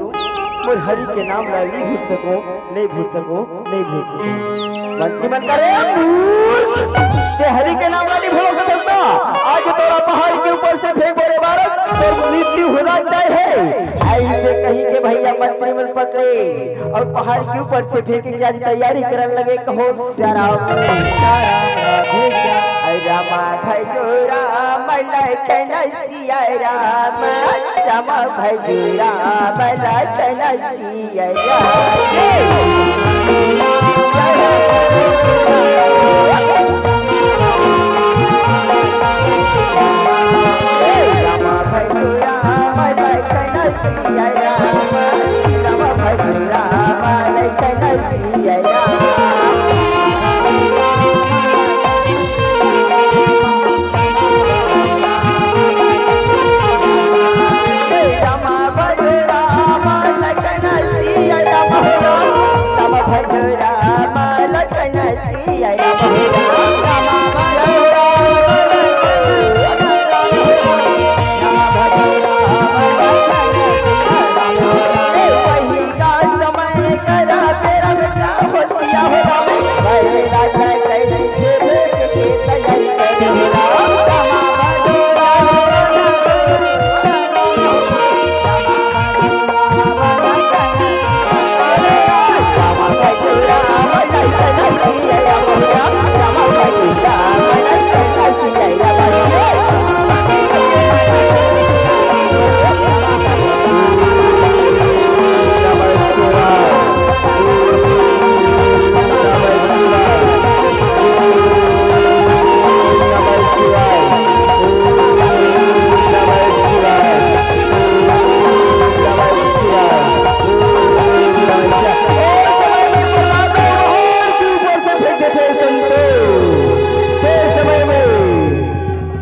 मोर हरि के नाम ला नइ भूल सकों, नइ भूल सकों, नइ भूल सकों।" मंत्री मन कहे, "मूर्ख, तें हरि के नाम ला नइ भूल सकस ना? आज तोला पहाड़ के ऊपर से फेंकबो रे बालक, तोर मृत्यु होना तय हे।" अइसे कहिके भइया मंत्री मन पकड़े अउ पहाड़ के ऊपर से फेंके के आज तैयारी करन लगे। कहो, "श्याम राम, श्याम राम, हे श्याम। रामा भजो राम लखन सिया राम, श्याम भजो राम लखन सिया राम।"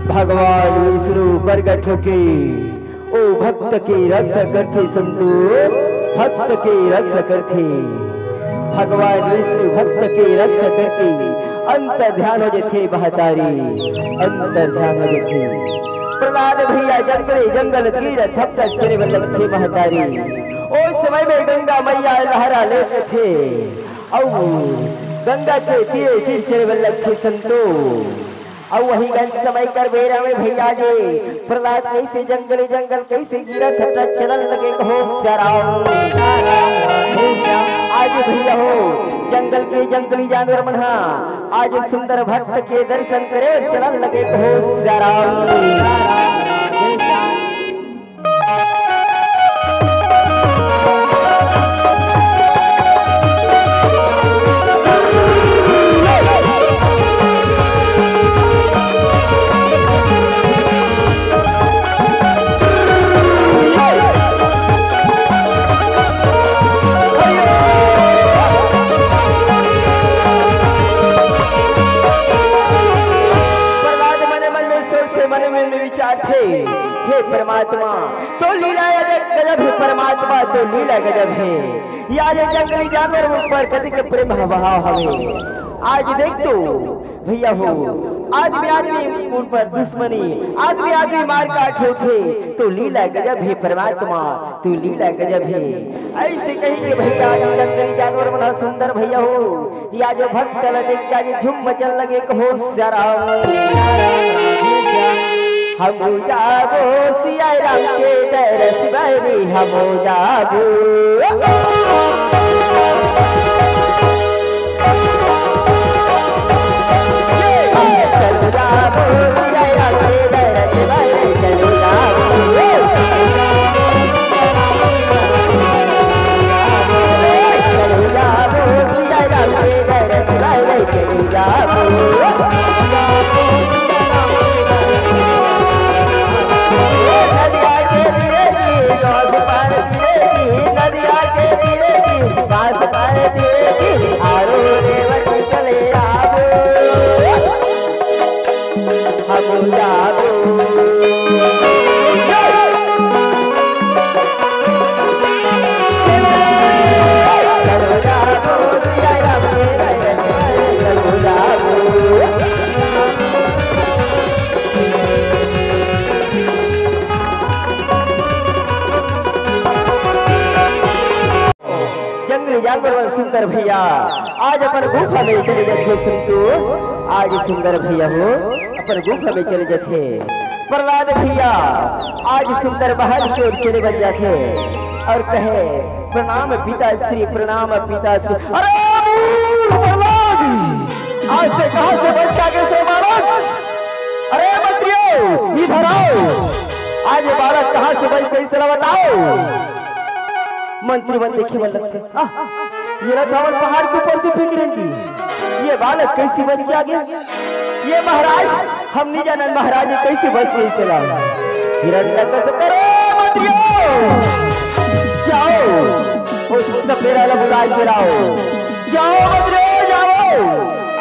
भगवान विष्णु प्रगट होके ओ भक्त के रक्षा करथे संतो, भक्त के रक्षा करथे। भगवान विष्णु भक्त के रक्षा करके अंतर ध्यान हो जथे महतारी, अंतर ध्यान हो जथे। प्रहलाद भैया जंगले जंगल तीर थपथप चले बर लगथे महतारी। ओ समय में गंगा मैया लहरा लेथे अउ गंगा के तीरे तीर चले बर लगथे संतो। अउ वही गन समय कर बेरा में भैया जी प्रहलाद कइसे जंगले जंगल कइसे गिरत हटत चलन लगे कहो सराम। आज भैया हो जंगल के जंगली जानवर मन हा आज सुंदर भक्त के दर्शन करे चलन लगे कहो सराम। प्रहलाद मने मन में सोचथे, मने मन में विचारथे, हे परमात्मा, तो लीला गजब हे परमात्मा, तो लीला गजब हे। या ये जंगली जानवर ऊपर कतिक प्रेम भाव हवे। आज देख तो भैया हो, आदमी आदमी ऊपर दुश्मनी, आदमी आदमी मार काट होथे, तो लीला गजब हे परमात्मा, तू लीला गजब हे। अइसे कहिके भैया जी जंगली जानवर मन ह सुंदर भैया हो, या जो भक्त ल देख के आज झूम मचल लगे कहो सराम। हम जाबो सिया राम के दरस बर, हम जाबो। चलो जाबो सिया राम के दरस बर, चलो जाबो। चलो जाबो सिया राम के दरस बर, चलो जाबो। नदिया के तीरे की, बांस पार तीरे की, नदिया के तीरे की, बांस पार तीरे की, आरो रेवती चले आबो। हम जाबो। जंगली जानवर मन सुंदर भैया आज अपन गुफा में चले जाथे संतू। आज सुंदर भैया हो अपन गुफा में चले जाथे। प्रहलाद भैया आज सुंदर महल की ओर चले बन जाथे और कहे, "प्रणाम पिताश्री, प्रणाम पिताश्री।" अरे मूर्ख प्रहलाद, आज से कहां से बच के आगे से महाराज? अरे मंत्रियों, इधर आओ। आज ये बालक कहां से बच गई, जरा बताओ। मंत्री मन देखे मन लगथे, "आह, ये ला तो हमन पहाड़ के ऊपर से फेंक रहेन जी। ये बालक कइसे बच के आगे? ये महाराज, हम नहीं जानन महाराज, ये कइसे बच गई से ला।" हिरण्यकश्यप, "अरे मंत्रियों, जाओ, उस सपेरा ला बुला के लाओ। जाओ मंत्रियों, जाओ।"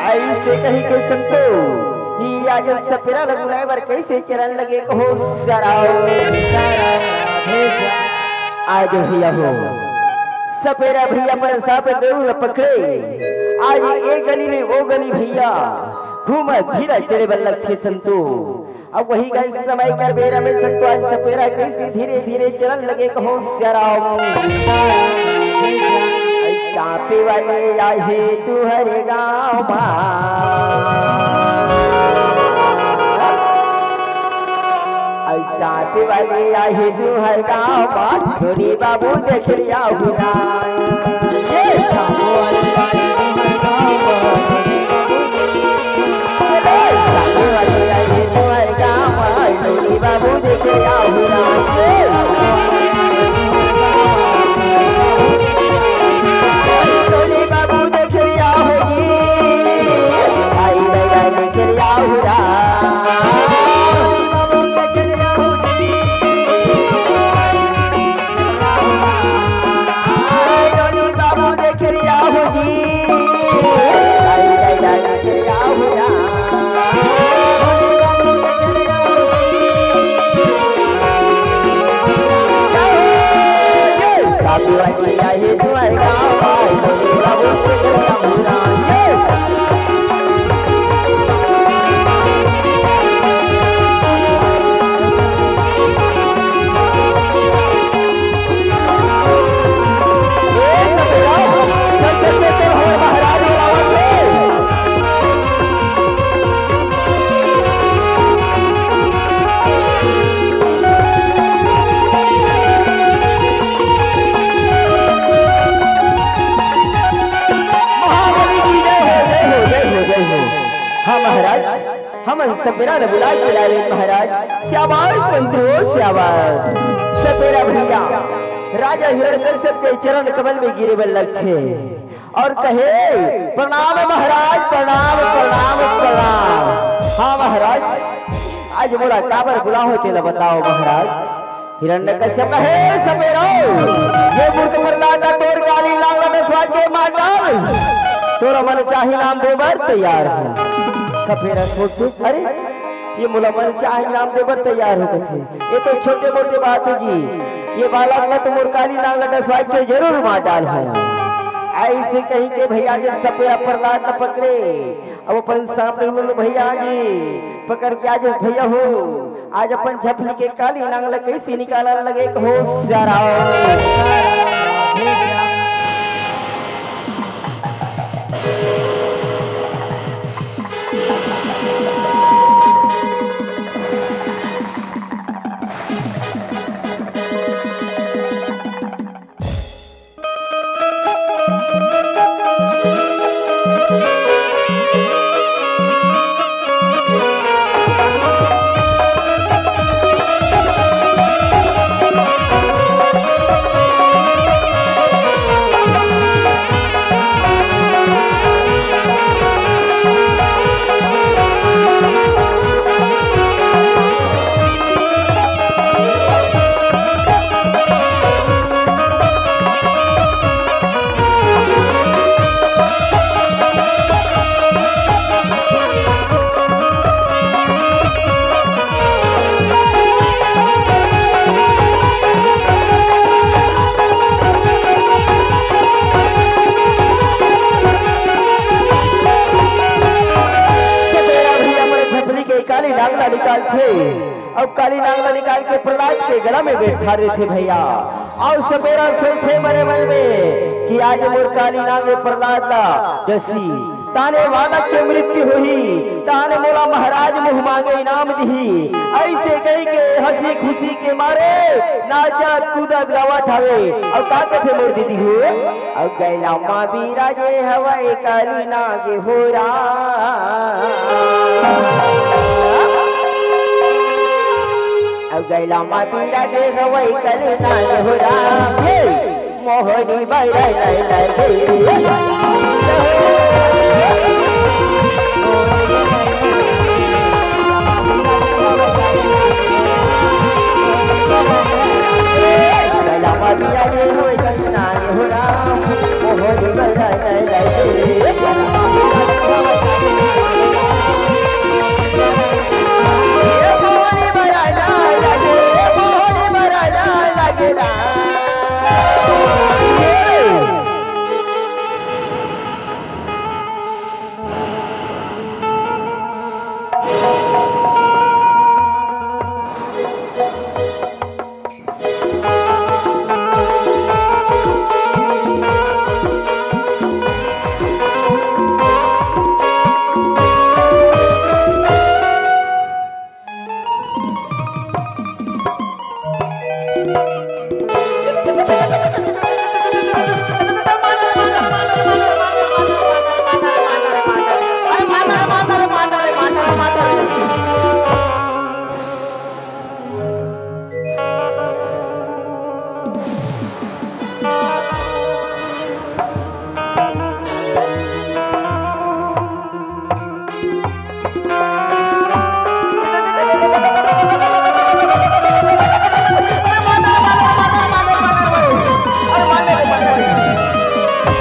अइसे कहिके संतो, ये आज सपेरा ला बुलाए बर कइसे चलन लगे कहो सराव। आज भैया हो, सपेरा भैया अपन सांप गरु ल पकड़े, आज ए गली ले ओ गली भैया घूमत फिरत चले बर लगथे संतो। अब वही गए समय कर बेरा में संतो आज सपेरा कइसे धीरे धीरे चलन लगे कहो सराव। सांपे वाले आहे तुहरे गाँव मा। अउ सांपे वाले आहे तुहर गाँव मा, टोनी बाबू देख लिया हुना। ये सांपे वाले आहे तुहर गाँव मा, टोनी बाबू देख लिया हुना। हमन सपेरा ल बुला के लाए महाराज। शाबाश मंत्री हो, शाबाश। सपेरा भैया राजा हिरण्यकश्यप के चरण कमल में गिरे बर लगथे और कहे, "प्रणाम महाराज, प्रणाम, प्रणाम, प्रणाम।" हाँ महाराज, आज मोला काबर बुलाए हो तेला बताओ महाराज। हिरण्यकश्यप कहे, "सपेरा, ये मूर्ख प्रहलाद ला तोर काली नांग ला डसवा के मार डाल। तोर मन चाही इनाम दे बर तैयार हो।" सपेरा सोचथे, "अरे, ये मोला मन चाही इनाम दे बर तैयार हो कथे। ये तो छोटे मोटे बात हे जी। ये बालक ला तो मोर काली नांग ला डसवा के जरूर मार डाल हो।" ऐसे कही के भैया जी सपेरा प्रहलाद ला पकड़े। अब अपन सांप ले लो भैया जी, पकड़ के आज भैया हो, आज अपन झपली के काली नांग ला कैसे निकाला लगे कहो सारा। सपेरा भैया अपन झपली के काली नांग ला निकालथे। अब काली नांग ला निकाल के प्रहलाद के गला में बैठा देथे भैया। अउ सपेरा सोचथे मने मन में कि आज मोर काली नांग ए प्रहलाद ला डसही, ताने बालक के मृत्यु होही, ताने मोला महाराज मुंह मांगे इनाम दिही। ऐसे कही के हंसी खुशी के मारे नाचत कूदत गावत हवे। अउ का कथे मोर दीदी हो? अउ गैला मा बिराजे हवय काली नांग हो राम। अउ गैला मा बिराजे हवय काली नांग हो राम। हे मोहनी बैरा लैला गे।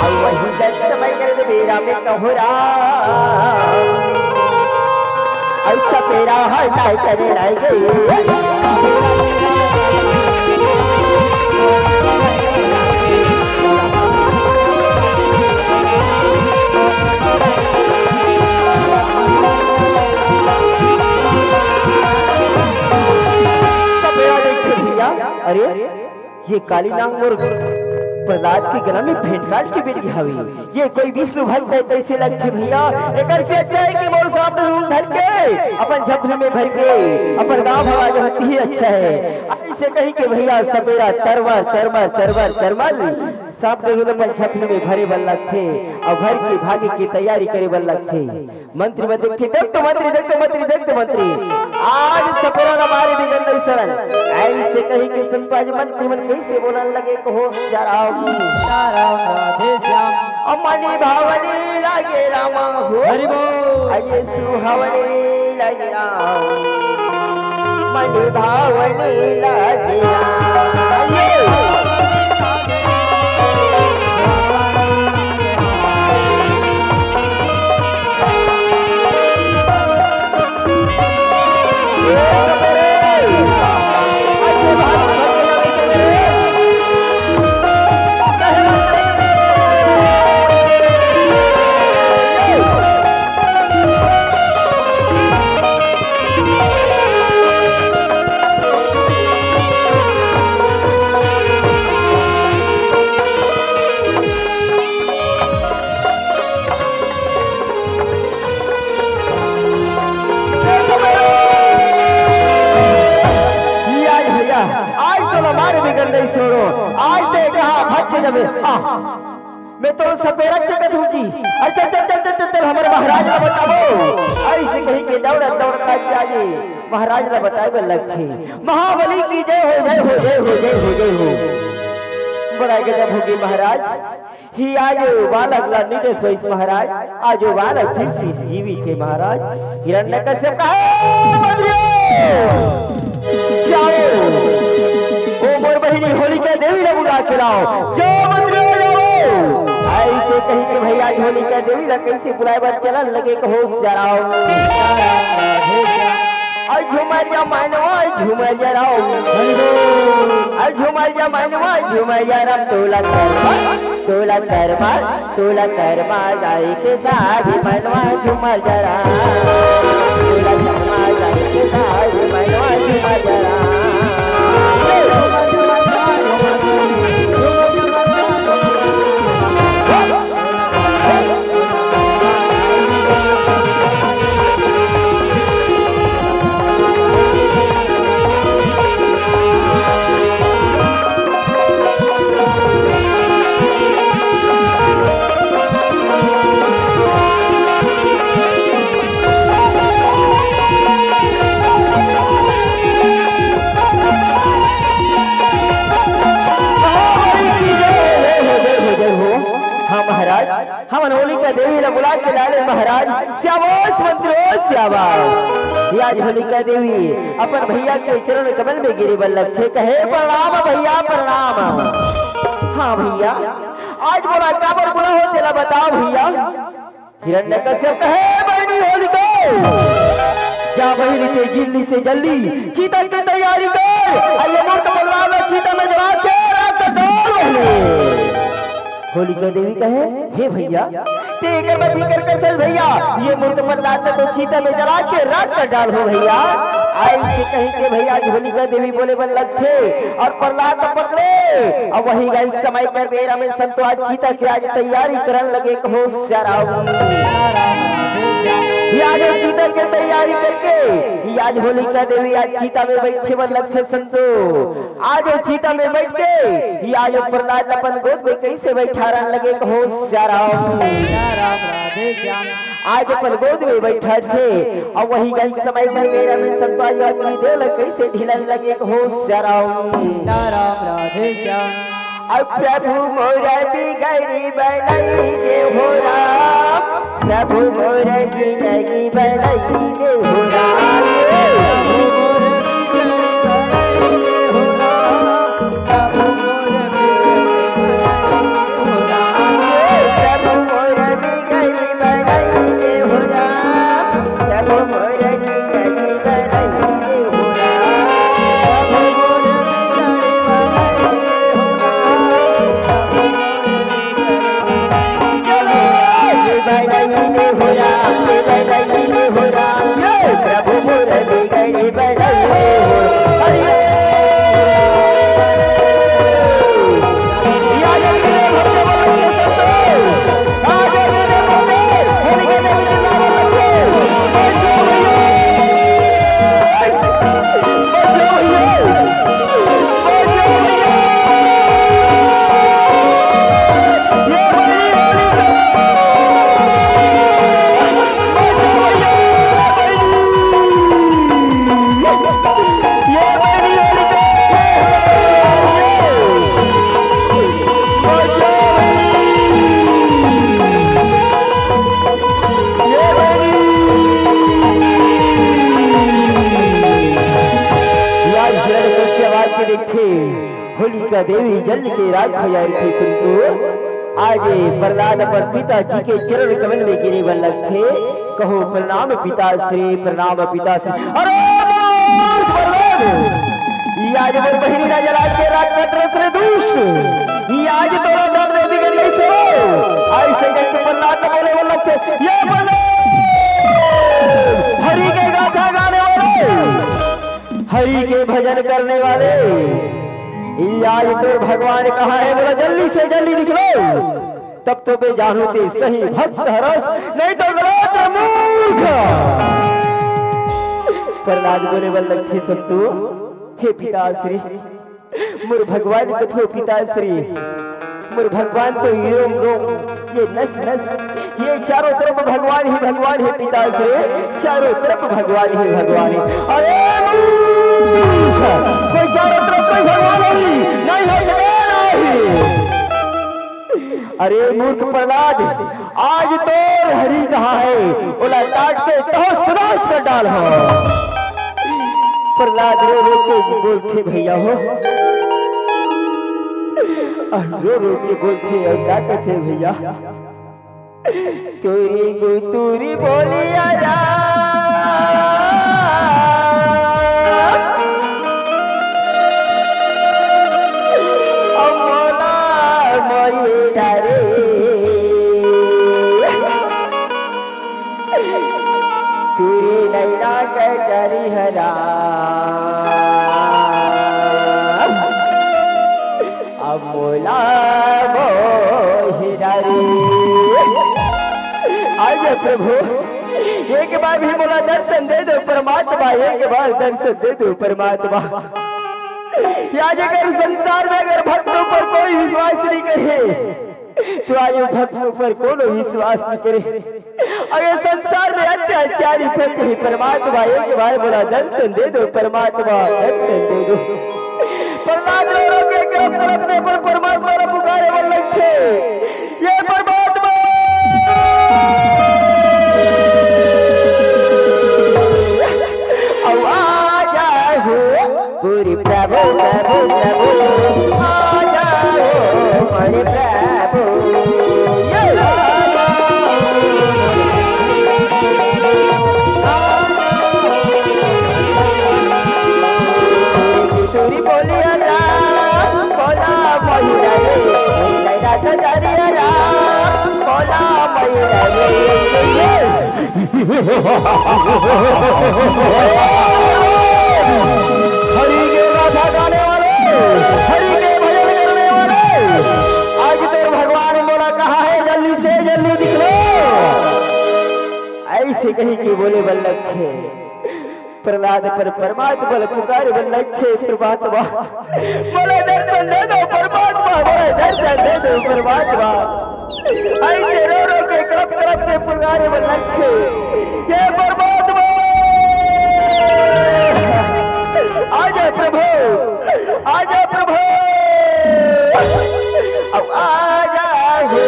अउ वही दस समय कर दे बेरा में कहूँ राम। अउ सपेरा हर नाय करे नाय गई। सपेरा देखथे भैया, अरे ये काली नांग मोर प्रहलाद के गला में भेंट काट के बैठ गे हवे। ये कोई विष्णु भक्त हे तइसे लगथे भैया। एकर से अच्छा हे कि मोर सामने रूप धर के अपन झपली में भर के अपन गाँव भगा जाही अच्छा हे। अइसे कही के भैया सपेरा तरमर तरमर तरमर तरमर सब देहू ल अपन झखनी में भरे बर लगथे अउ भर के भागे के तैयारी करे बर लगथे। मंत्री मन देखथे, "देख तो मंत्री, देख तो मंत्री, देख तो मंत्री, आज सपेरा ला मारे बिगन नइ सड़न।" अइसे कहि के संत आज मंत्री मन कइसे बोलन लगे कहो, "श्याम राम, राधे श्याम। अमनी भावनी लागे रामा हो। हरि बोल। अये सुहावनी लागे राम। मनी भावनी लागे राम।" आज भैया, आज तो हमारे बिगड़ नहीं छोड़ो, आज ते कहा भाग के जबे। हाँ, मैं तो सपेरा चकत हूँ जी। अरे चल, चल, चल, चल, चल, चल, हमारे महाराज ला बताओ। अइसे कहि के दौड़, दौड़ के आगे महाराज ला बताए बर लगथे। महाबली की जय हो, जय हो, जय हो, जय हो, जय हो। बड़ा गजब होगे महाराज। ही आयो बालक ला निदेश वैस महाराज, आजो बालक फिर से जीवित हे महाराज। हिरण्यकश्यप कहे, "मंत्रियों, जाओ, ओ मोर बहिनी होलिका देवी ला बुला के लाओ, जाओ मंत्रियों, जाओ।" अइसे कहि के भैया होलिका देवी ला कइसे बुलाए बर चलन लगे कहो श्याम राम। अरे झुमरिया मनवा झुमरिया राम। अरे झुमरिया मनवा झुमरिया राम, तोला करमा, तोला करमा, तोला करमा गाय के साज मनवा झुमरिया राम। तोला करमा गाय के साज मनवा झुमरिया राम। हाँ महाराज, हमन होलिका देवी ला बुला के लाने महाराज। शाबाश मंत्रियों, शाबाश। ये आज होलिका देवी अपन भैया के चरण कमल में गिरे बर लगथे, कहे, "प्रणाम भैया, प्रणाम।" हाँ भैया, आज मोला काबर बुला हो, तेला बताओ भैया। हिरण्यकश्यप कहे, "बहिनी होलिका, जा बहिनी ते जल्दी से जल्दी चिता के तैयारी कर, अउ ये मूर्ख प्रहलाद ला चिता में जला के राख के डाल बहिनी।" होलिका देवी कहे, "हे भैया, ते एकर बर फिकर करथस भैया, ये मूर्ख प्रहलाद ला तो चिता में जला के राख कर डाल हो भैया।" अइसे कहि के भैया होलिका देवी बोले बर लगथे अउ प्रहलाद ला पकड़े। अउ वही गए समय कर बेरा में संतो आज चिता के आज तैयारी करन लगे कहो श्याम राम। ये आज चिता के तैयारी करके ये आज होलिका देवी आज चिता में बैठे बर लगथे संतो। आज चिता में बैठ के ये आज प्रहलाद अपन गोद में कइसे बैठारन लगे कहो श्याम राम। आज अपन गोद में बैठाथे, अउ वही गए समय कर बेरा में संतो आज अग्निदेव ला कइसे ढीलन लगे कहो श्याम राम। राम राधे श्याम। अब प्रभु मोर बिगड़ी बनई दे हो राम, प्रभु मोर जिंदगी बनई दे हो राम। प्रभु मोर बिगड़ी बनई दे हो राम, प्रभु मोर प्रभु होलिका देवी जल के राख हो जाए थे संतु। आज प्रहलाद अपन पिताजी के चरण कमल में गिरे बर लगथे। कहो प्रणाम पिताश्री, प्रणाम पिताश्री। अरे प्रहलाद, ये आज मोर बहिनी ला जला के राख कटरस रे दुष्ट। ये आज तोला डर देवी के नहीं सो। ऐसे करके प्रहलाद को बोले बर लगथे, ये प्रहलाद, हरि के गाथा गाने वाले, हरि के भजन करने वाले, ये आज तोर भगवान कहाँ है? बोला जल्दी से जल्दी निकलो, तब तो मैं जानू ते सही भक्त हरस, नहीं तो गलत रे मूर्ख। प्रहलाद बोले बर लगथे संतु, हे पिताश्री, मोर भगवान कथो पिताश्री, मोर भगवान तो ये रोम रोम, ये नस नस, ये चारों तरफ भगवान ही भगवान है पिताश्री, चारों तरफ भगवान ही भगवान है। अरे मूर्ख, कोई चारों तरफ कोई भगवान नहीं, नहीं है, नहीं। अरे मूर्ख प्रहलाद, आज तोर हरि कहाँ है? ओला काट के तहस नहस कर डालहूँ। प्रहलाद रो रो के बोलथे भैया हो, अउ रो रो के बोलथे अउ का कथे भैया, तुरी गुतुरी बोलिया राम, अउ मोला मोहिना रे। तुरी नैना के डरी हरा, अब मोला मोहिना रे। आइए प्रभु, एक बार भी मोला दर्शन दे दो परमात्मा, एक बार दर्शन दे दो परमात्मा। या जेकर संसार में अगर भक्त ऊपर कोई विश्वास नहीं करे, तो आज भक्त ऊपर कोनो विश्वास नहीं करे। अगर संसार में अत्याचारी भक्त ही परमात्मा, एक बार बोला, "दर्शन दे दो परमात्मा, दर्शन दे दो।" प्रहलाद रो रो के करप करप के पर परमात्मा ला पुकारे बर लगथे, "ये परमात्मा, अउ आ जा हो।" पूरी प्रभु, प्रभु, प्रभु, आ जाओ हमारे प्रभु। ये आ जाओ। पूरी बोलिया राम, बोला मोहिना रे, मोहिना राजा जारिया राम, बोला मोहिना रे। हरि के गाथा गाने वाले, हरि के भजन करने वाले, आज तोर भगवान मोला कहाँ है? जल्दी से जल्दी दिखलो। ऐसे कही के बोले बर लगथे प्रहलाद, पर परमात्मा ला पुकारे बर लगथे, "परमात्मा, मोला दर्शन दे दो परमात्मा, मोला दर्शन दे दो परमात्मा।" ऐसे रो रो के, कड़प कड़प के पुकारे बर लगथे, "हे परमात्मा, आ जा प्रभु, आ जा प्रभु, अब आ जा हो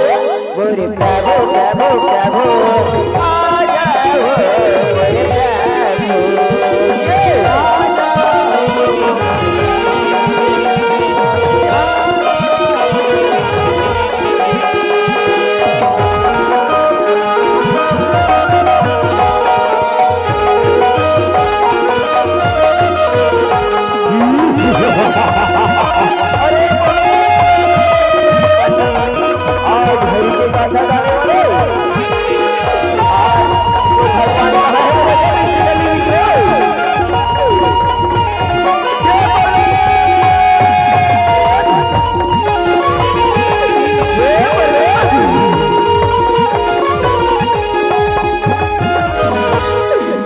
मोरे प्रभु, प्रभु, प्रभु, आ जा हो मोरे प्रभु।" अरे बोलो। आज हरि के गाथा गाने वाले। आज भगवान कहाँ है?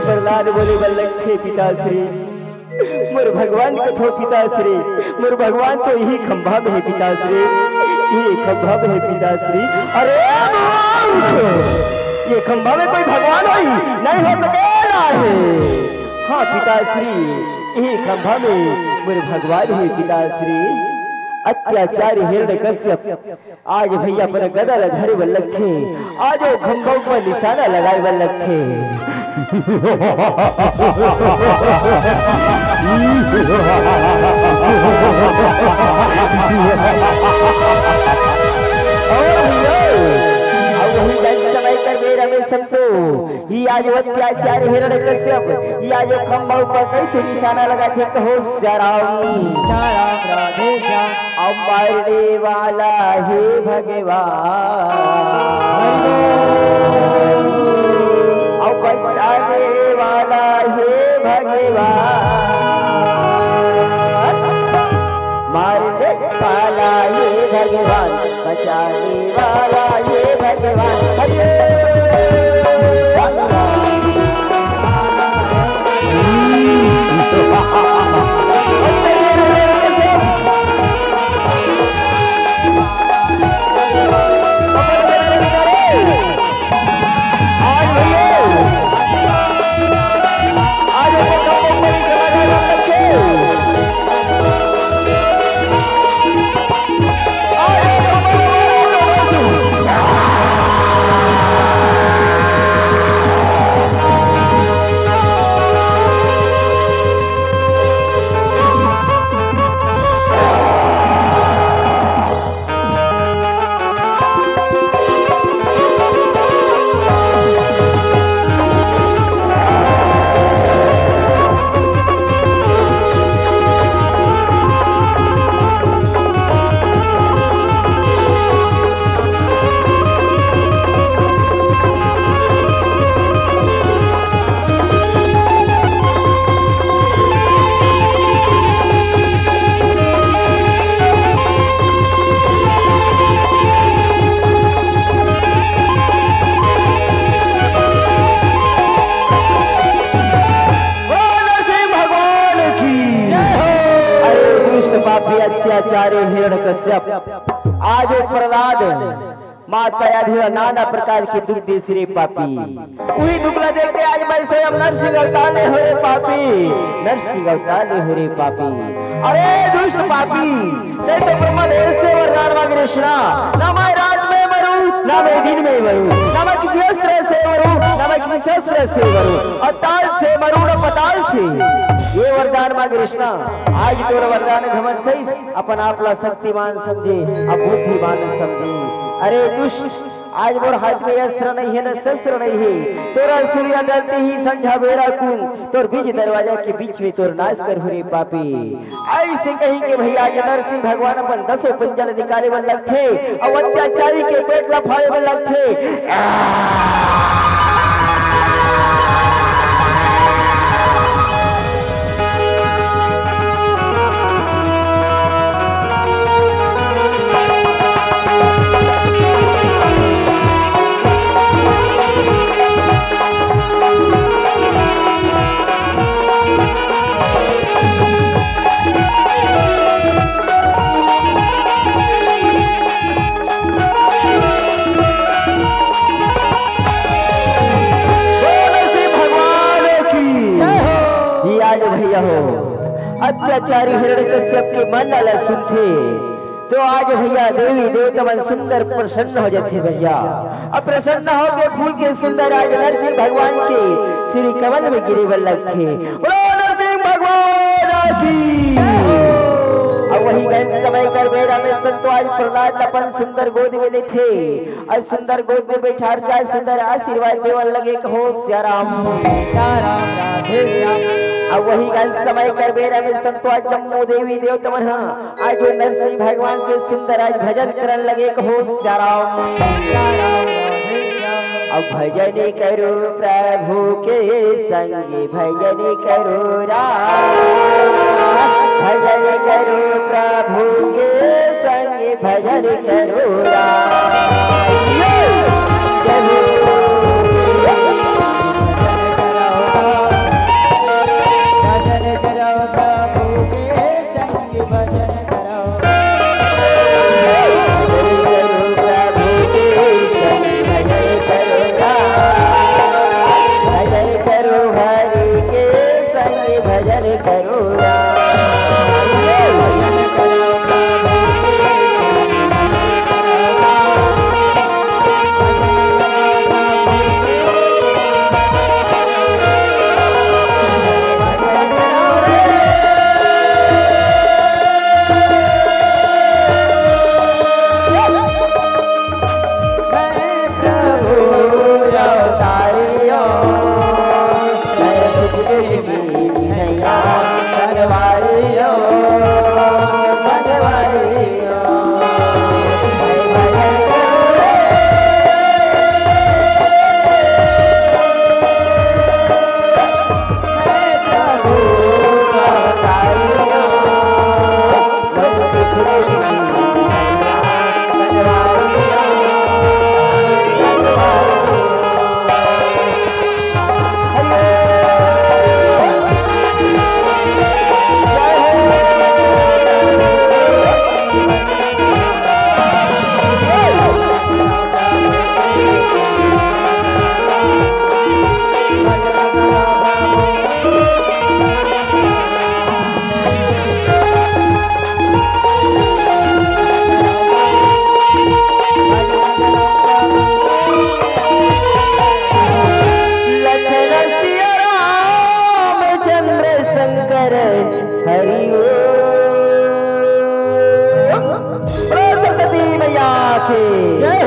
प्रहलाद बोले बर लगथे, "पिताश्री, मोर भगवान कथो पिताश्री, मोर भगवान तो इही खंभा में है पिताश्री, इही खंभा में है पिताश्री।" अरे मूर्ख, ये खंभा में कोई भगवान होही? नहीं हो सकेला हे। हाँ पिताश्री, इही खंभा में मोर भगवान हे पिताश्री। अत्याचारी हिरण्यकश्यप आज भैया अपन गदा ल धरे बर लगथे, आज वो खंभा ऊपर निशाना लगाए बर लगथे। और भैया, अब वही दस समय कर बेरा में संतो, ये आज वो अत्याचारी हिरण्यकश्यप, ये आज वो खंभा ऊपर कैसे निशाना लगाथे, कहो सिया राम। सिया राम, राधे श्याम। अब मारने वाला हे भगवान, अब बचाने वाला हे भगवान, मारने वाला हे भगवान, बचाने वाला हे भगवान। हरि बोल। बोलो श्री भगवान की। अरे दुष्ट पापी अत्याचारी हिरण्यकश्यप, आज वो प्रहलाद माता या धुरा नाना प्रकार के दुख देस रे पापी। उही दुख ला देख के आज मैं स्वयं नरसिंह अवतार ले हों रे पापी, नरसिंह अवतार ले हों रे पापी। अरे दुष्ट पापी, तैं तो ब्रह्मदेव से वरदान मांगे रेस ना, ना मैं रात में मरूं, ना मैं दिन में मरूं, ना मैं किसी अस्त्र से मरूं, ना मैं किसी शस्त्र से मरूं, अकाल से मरूं, ना पाताल से। ये वरदान मांगे रेस ना, आज तोर वरदान घमंड सहिस, अपन आप ला शक्तिमान समझे, अब बुद्धिमान समझे। अरे दुष्ट, आज मोर हाथ में अस्त्र नहीं है, न शस्त्र नहीं है। तोर सूर्य डलते ही संझा बेरा कुन, तोर बीच दरवाजा के बीच में तोर नाश करहूं रे पापी। ऐसे कही के भैया आज नरसिंह भगवान अपन दसों पंजा ल निकाले बर लगथे, अउ अत्याचारी के पेट ला फाड़े बर लगथे। बोलो श्री भगवान की। जय हो। ये आज भैया हो, अत्याचारी हिरण्यकश्यप के मन ला सुनथे, तो आज भैया देवी देवता मन सुंदर प्रसन्न हो जाथे भैया। अब प्रसन्न होके फूल के सुंदर आज नरसिंह भगवान के श्री कमल में गिरे बर लगथे। बोलो नरसिंह भगवान की। अब वही गंज समय कर बेरा में संतो आज प्रहलाद अपन सुंदर गोद में लेथे। आज सुंदर गोद में बैठार के आज सुंदर आशीर्वाद देवन लगे, कहो सिया राम। सिया राम, राधे श्याम। अब वही गंज समय कर बेरा में संतो आज जम्मो देवी देवता मन हा आज वो नरसिंह भगवान के सुंदर आज भजन करन लगे, कहो सिया राम। सिया राम, राधे श्याम। अब भजन करो प्रभु के संग, भजन करो राम, भजन करो प्रभु के संग, भजन करो राम। जय हो। भजन करो प्रभु के संग, भजन करो। भजन करो प्रभु के संग, भजन करो राम। भजन करो हरि के संग, भजन करो राम। भजन करो प्रभु हरि ओम। बोलो सरस्वती मैया की। जय